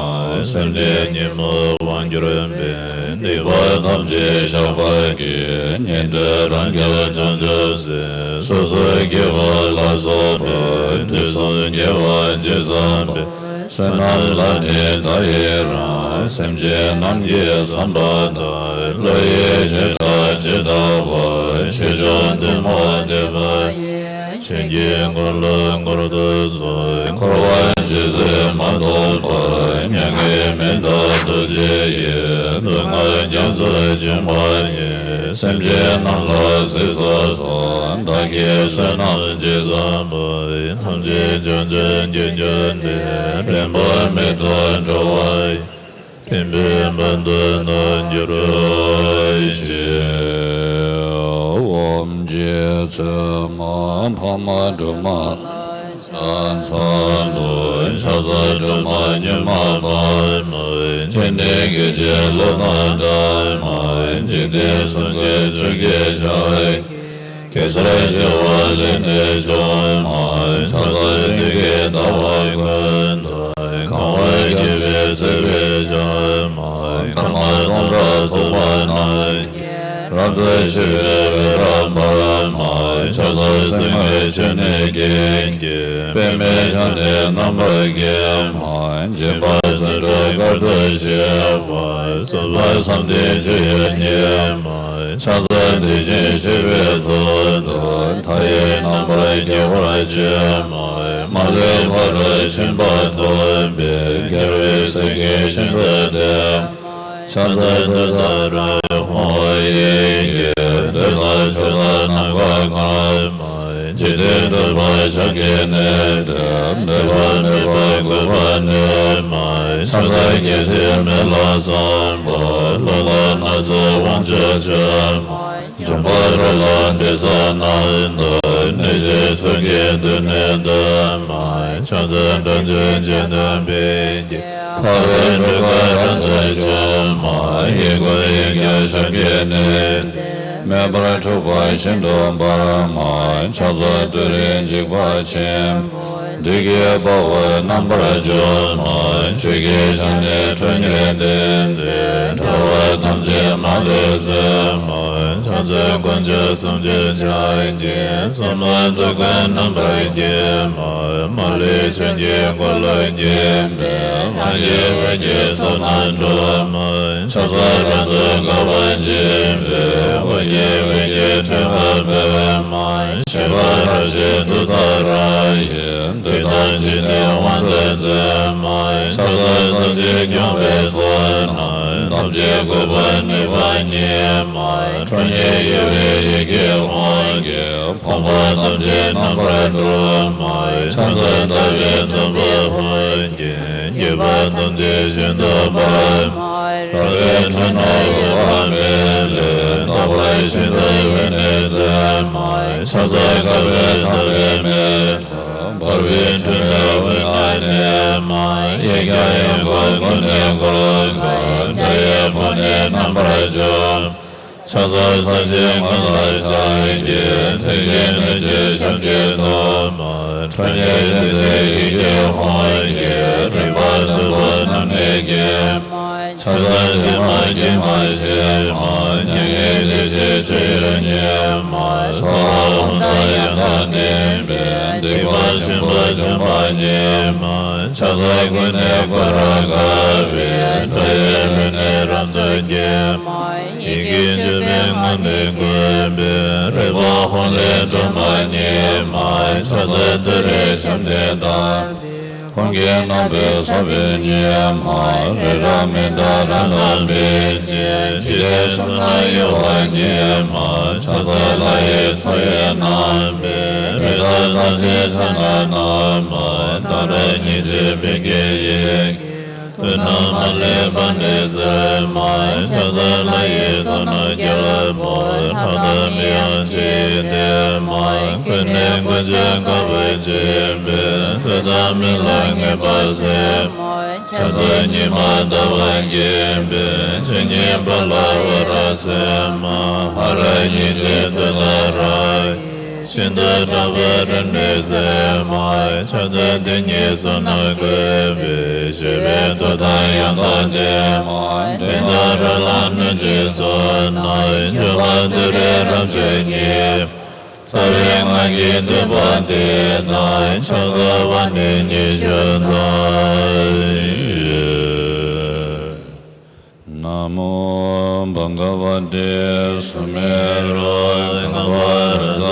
སེམས་ཅན་ཉོན་མོངས་དབང་གྱུར་པའི། སྡིག་པ་ཐམས་ཅད་བཤགས་པར་བགྱི། ཉན་ཐོས་རང་རྒྱལ་བྱང་ཆུབ་སེམས། སོ་སོའི་དགེ་བ་ལ་སོགས་པ། དུས་གསུམ་དགེ་བ་ཇི་བསགས་པའི། བསོད་ནམས་ལ་ནི་ད་ཡི་རང་། སེམས་ཅན་རྣམས་ཀྱི་བསམ་པ་དང་། བློ་ཡི་བྱེ་བྲག་ཇི་ལྟ་བར། ཆེ་ཆུང་ཐུན་མོང་བསྟེན་པ་ཡི། ཆོས་ཀྱི་འཁོར་ལོ་བསྐོར་དུ་གསོལ། འཁོར་བ་ཇི་སྲིད་མ་སྟོངས་བར། མྱ་ངན་མི་འདའ་རྡོ་རྗེ་ཡི། སྡུག་བསྔལ་རྒྱ་མཚོ་འཇོམས་པ་ཡི། སེམས་ཅན་རྣམས་ལ་གཟིགས་སུ་གསོལ། བདག་གིས་བསོད་ནམས་ཅི་བསགས་པ། ཐམས་ཅད་བྱང་ཆུབ་མཆོག་གྱུར་ནས། རིམ་པ་མེད་དུ་འགྲོ་བ་ཡི། ཕན་པའི་བར་དུ་བདག་གྱུར་ཅིག། ཨོཾ་རྗེ་བཙུན་མ་འཕགས་མ་སྒྲོལ་མ་ཕྱག་འཚལ་ལོ། ཕྱག་འཚལ་སྒྲོལ་མ་མྱུར་མ་བྱོན་མ། མཁྱེན་ལྡན་དགེ་བཅུའི་བློ་དང་ལྡན་མ། འཇིག་རྟེན་གསུམ་མགོན་ཆུ་སྐྱེས་ཞལ། གེ་སར་བྱེ་བ་ལས་འདས་བྱོན་མ། ཕྱག་འཚལ་བདུད་ཀྱི་ཟླ་བ་ཀུན་ཏུ། གང་བར་བརྒྱ་པའི་ཚེ་འཕེལ་ཞིང་མ། སྐར་མ་སྟོང་ཕྲག་ཚོགས་པ་རྣམས་ཀྱིས། རབ་ཏུ་ཕྱུག་པའི་འོད་རབ་འབར་མ། ཕྱག་འཚལ་སེམས་དཔའི་མཆོད་རྟེན་ཀུན་གྱི། པདྨས་ཕྱག་ནི་རྣམ་པར་བརྒྱན་མ། སྦྱིན་པ་བརྩོན་འགྲུས་དཀའ་ཐུབ་ཆེ་བ། བསགས་པ་བསམ་གཏན་རྒྱུ་ཡོད་ཉིད་མ། ཕྱག་འཚལ་དེ་བཞིན་གཤེགས་པའི་གཙུག་ཏོར། མཐའ་ཡས་རྣམ་པར་རྒྱལ་བར་སྤྱོད་མ། མ་ལུས་ཕ་རོལ་ཕྱིན་པ་ཐོབ་པའི། རྒྱལ་བའི་སྲས་ཀྱི་ཞིང་དུ་སྟོན། ཕྱག་འཚལ་ཏུཏྟཱ་ར་ཧཱུྃ་ཡི་གེས། འདོད་དང་ཕྱོགས་དང་ནམ་མཁའ་གང་མ། འཇིག་རྟེན་འདུས་པ་ཕྱག་གི་གནས་ཏེ། མེད་པ་མེད་པར་བཀོད་པར་ནུས་མ། ཕྱག་འཚལ་སྐྱེ་མཆེད་མེ་ལ་འཚངས་པ། རླུང་ལྷ་ནགས་ཚལ་དབང་ཕྱུག་མཆོད་མ། འབྱུང་པོ་འགྲོ་ལ་དྲི་ཟ་རྣམས་དང་། གནོད་བྱེད་ཚོགས་ཀྱིས་མདུན་ནས་བསྟོད་མ། ཕྱག་འཚལ་སྒྲ་བསྒྱུར་སྤྱན་ལྡན་དཔལ་གྱི། ཕ་རོལ་འཁྲུལ་པ་རབ་ཏུ་འཇོམས་མ། ཡི་གུ་ཡིག་བརྒྱ་ཞབས་ཀྱི་གནས་ཏེ། མེ་འབར་འཁྲུགས་པ་ཤིན་ཏུ་འབར་མ། ཕྱག་འཚལ་ཏུ་རེ་འཇིགས་པ་ཆེན་པོ། བདུད་ཀྱི་དཔའ་བོ་རྣམ་པར་འཇོམས་མ། ཆོས་ཀྱི་ཞལ་ནི་ཁྲོ་གཉེར་ལྡན་མཛད། འགྲོ་བ་ཐམས་ཅད་མ་ལུས་གསོད་མ། ཕྱག་འཚལ་དཀོན་མཆོག་གསུམ་མཚོན་ཕྱག་རྒྱའི། གསུང་རབ་ཏུ་ཀུན་རྣམ་པར་རྒྱལ་མ། མ་ལུས་ཆོས་ཀྱི་འཁོར་ལོས་བརྒྱན་པའི། ལྷ་ ཡི་འོད་ཀྱི་ཚོགས་རྣམས་འཁྲུགས། ཕྱག་འཚལ་རབ་ཏུ་དགའ་བ་བརྗིད་པའི། འོད་ཀྱི་འོད་ཀྱི་འཕྲེང་བ་སྤོས། ཞི་བ་རབ་བཞད་ཏུཏྟཱ་ར་ཡིས། བདུད་དང་འཇིག་རྟེན་དབང་དུ་མཛད། ཕྱག་འཚལ་སྲིད་ཞིའི་སྐྱོང་བའི་ཚོགས་རྣམས། ཐམས་ཅད་འགུགས་པར་ནུས་པ་ཉིད། ཁྲོ་གཉེར་གཡོ་བའི་ཡི་གེ་ཧཱུྃ་གིས། ཕོངས་པ་ཐམས་ཅད་རྣམ་པར་སྒྲོལ། ཕྱག་འཚལ་ཟླ་བའི་དུམ་བུ་ཧཱུྃ་གིས། བརྒྱུད་པ་ཐམས་ཅད་ཤིན་ཏུ་འབར། རལ་པའི་ཁྲོད་ན་འོད་དཔག་མེད་ལས། རྟག་པར་ཤིན་ཏུ་འོད་ནི་ཟེར། ཕྱག་འཚལ་དཀར་པོའི་ཟླ་བའི་མེ་ལྟར། འབར་བའི་ཁྲོད་ནས་འོད་ལྔ་ནི། གཡས་བརྐྱང་གཡོན་བསྐུམ་ཀུན་ནས་བསྐོར་བའི། དགྲ་ཡི་དཔུང་ནི་རྣམ་པར་འཇོམས། ཕྱག་འཚལ་སྲིད་ཞིའི་མངོན་རྟོགས་ཞལ་གྱིས། ཐེག་ཆེན་སྣོད་བཅུད་ཤཱཀྱའི་གདུང་མ། ཁྲོ་གཉེར་ཅན་མཛད་ཡི་གེ་ཧཱུྃ་གིས། རིག་པ་ལྟ་བུ་རྣམས་ནི་སྐྱེས། ཕྱག་འཚལ་དྲི་མ་སྐྱེས་མ་ཞི་མ། མྱ་ངན་འདས་ཞི་སྤྱོད་ཡུལ་ཉིད་མ། སྭཱ་ཧཱ་ཧཱུྃ་དང་ཡང་དག་ལྡན་པས། སྡིག་པ་ཆེན་པོ་འཇོམས་པ་ཉིད་མ། ཕྱག་འཚལ་ཀུན་ནས་བསྐོར་རབ་དགའ་བའི། དགྲ་ཡི་ལུས་ནི་རབ་ཏུ་འགེམས། ཡི་གེ་བཅུ་པའི་ངག་ནི་བཀོད་པའི། རལ་པ་ཧཱུྃ་ལས་སྒྲོལ་མ་ཉིད་མ། ཕྱག་འཚལ་ཏུ་རེའི་ཞབས་ནི་བརྡབས། ཧཱུྃ་གི་རྣམ་པའི་ས་བོན་ཉིད་མ། རི་རབ་མནྡ་ར་ལ་ཕེབས་ཤིང་། འཇིག་རྟེན་གསུམ་ན་གཡོ་བ་ཉིད་མ། ཕྱག་འཚལ་ལྷ་ཡི་ཚོགས་དབྱིངས་རྣམ་པའི། འོད་མཐའ་དག་ཅིང་ཕྱག་ན་བསྣམས་པ། ཏཱ་ར་གཉིས་བརྗོད་བོད་ཀྱི་ཡི་གེ། བོད་ནང་མ་ལུས་པ་ནི་སེལ་མ། ཕྱག་འཚལ་ལྷ་ཡི་ཚོགས་རྣམས་རྒྱལ་པོ། ལྷ་དང་མི་ཡང་མཆིས་ཏེ་མ། ཀུན་ནས་མགོན་ཆེན་དཀའ་བ་སྤྱད་པའི། ཚེ་དང་མི་ལ་ངེས་པ་སེལ་མ། ཕྱག་འཚལ་ཉི་མ་ཟླ་བ་འགེམས་པའི། ཕྱི་ཉིན་པ་ལ་འོད་རབ་གསལ་མ། ཧ་ར་གཉིས་བརྗོད་ཏུཏྟཱ་ར་ཡིས། ཤིན་ཏུ་དྲག་པོའི་རིམས་ནད་སེལ་མ། ཕྱག་འཚལ་དེ་ཉིད་གསུམ་རྣམས་བཀོད་པའི། ཞི་བའི་མཐུ་དང་ཡང་དག་ལྡན་མ། མནྡ་ར་ལ་གནོད་སྦྱིན་ཚོགས་རྣམས། འགྱོད་པ་དུད་འགྲོའི་རབ་མཆོག་ཉིད། རྩ་བའི་སྔགས་ཀྱི་བསྟོད་པ་འདི་དང་། ཕྱག་འཚལ་བ་ནི་ཉི་ཤུ་རྩ། ན་མོ་བྷ་ག་བ་ཏེ་སུ་མེ་རུ་ཀ་པ་ལ་ཛ་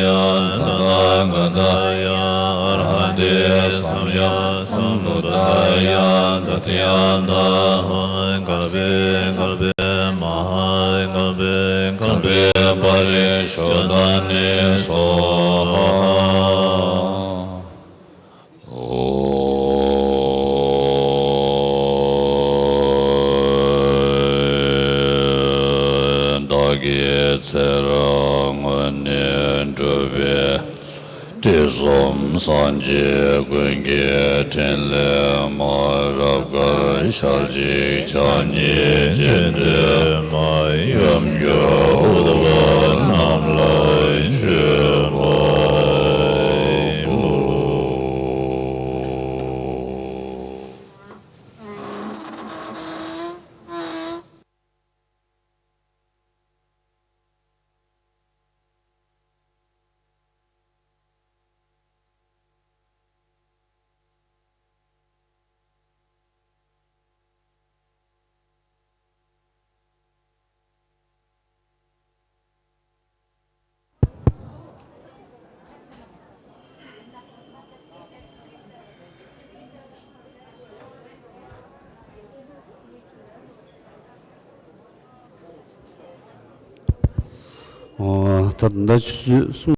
ཡ། ཏ་ཐཱ་ག་ཏཱ་ཡ། ཨ་ར་ཧ་ཏེ་སམ་ཡ་སམ་བུདྡྷཱ་ཡ། ཏ་ཐཱ་ག་ཏ་ཧཱུྃ། ཀལ་པེ་ཀལ་པེ་མ་ཧཱ་ཀལ་པེ་ཀལ་པེ་པ་རི་ཤོ་དྷཱ་ནི་སྭཱ་ཧཱ། ཨོ། བདག་གི་ཚེ་རབས་སྔོན་ནས་བསྒྲུབས་པའི་ཐོས་བསམ་སངས་རྒྱས་ཀུན་གྱི་ཕྲིན་ལས་མ། རབ་དཀར་ཞལ་གཅིག་ཕྱག་གཉིས་ཀྱི་ལྡན་མ། ཡུམ་གྱུར་ཨུཏྤལ་རྣམས་ལ་མཆོད་པ་འབུལ། ཨོ། ད་ད་ཆུ་ཚོད་གསུམ།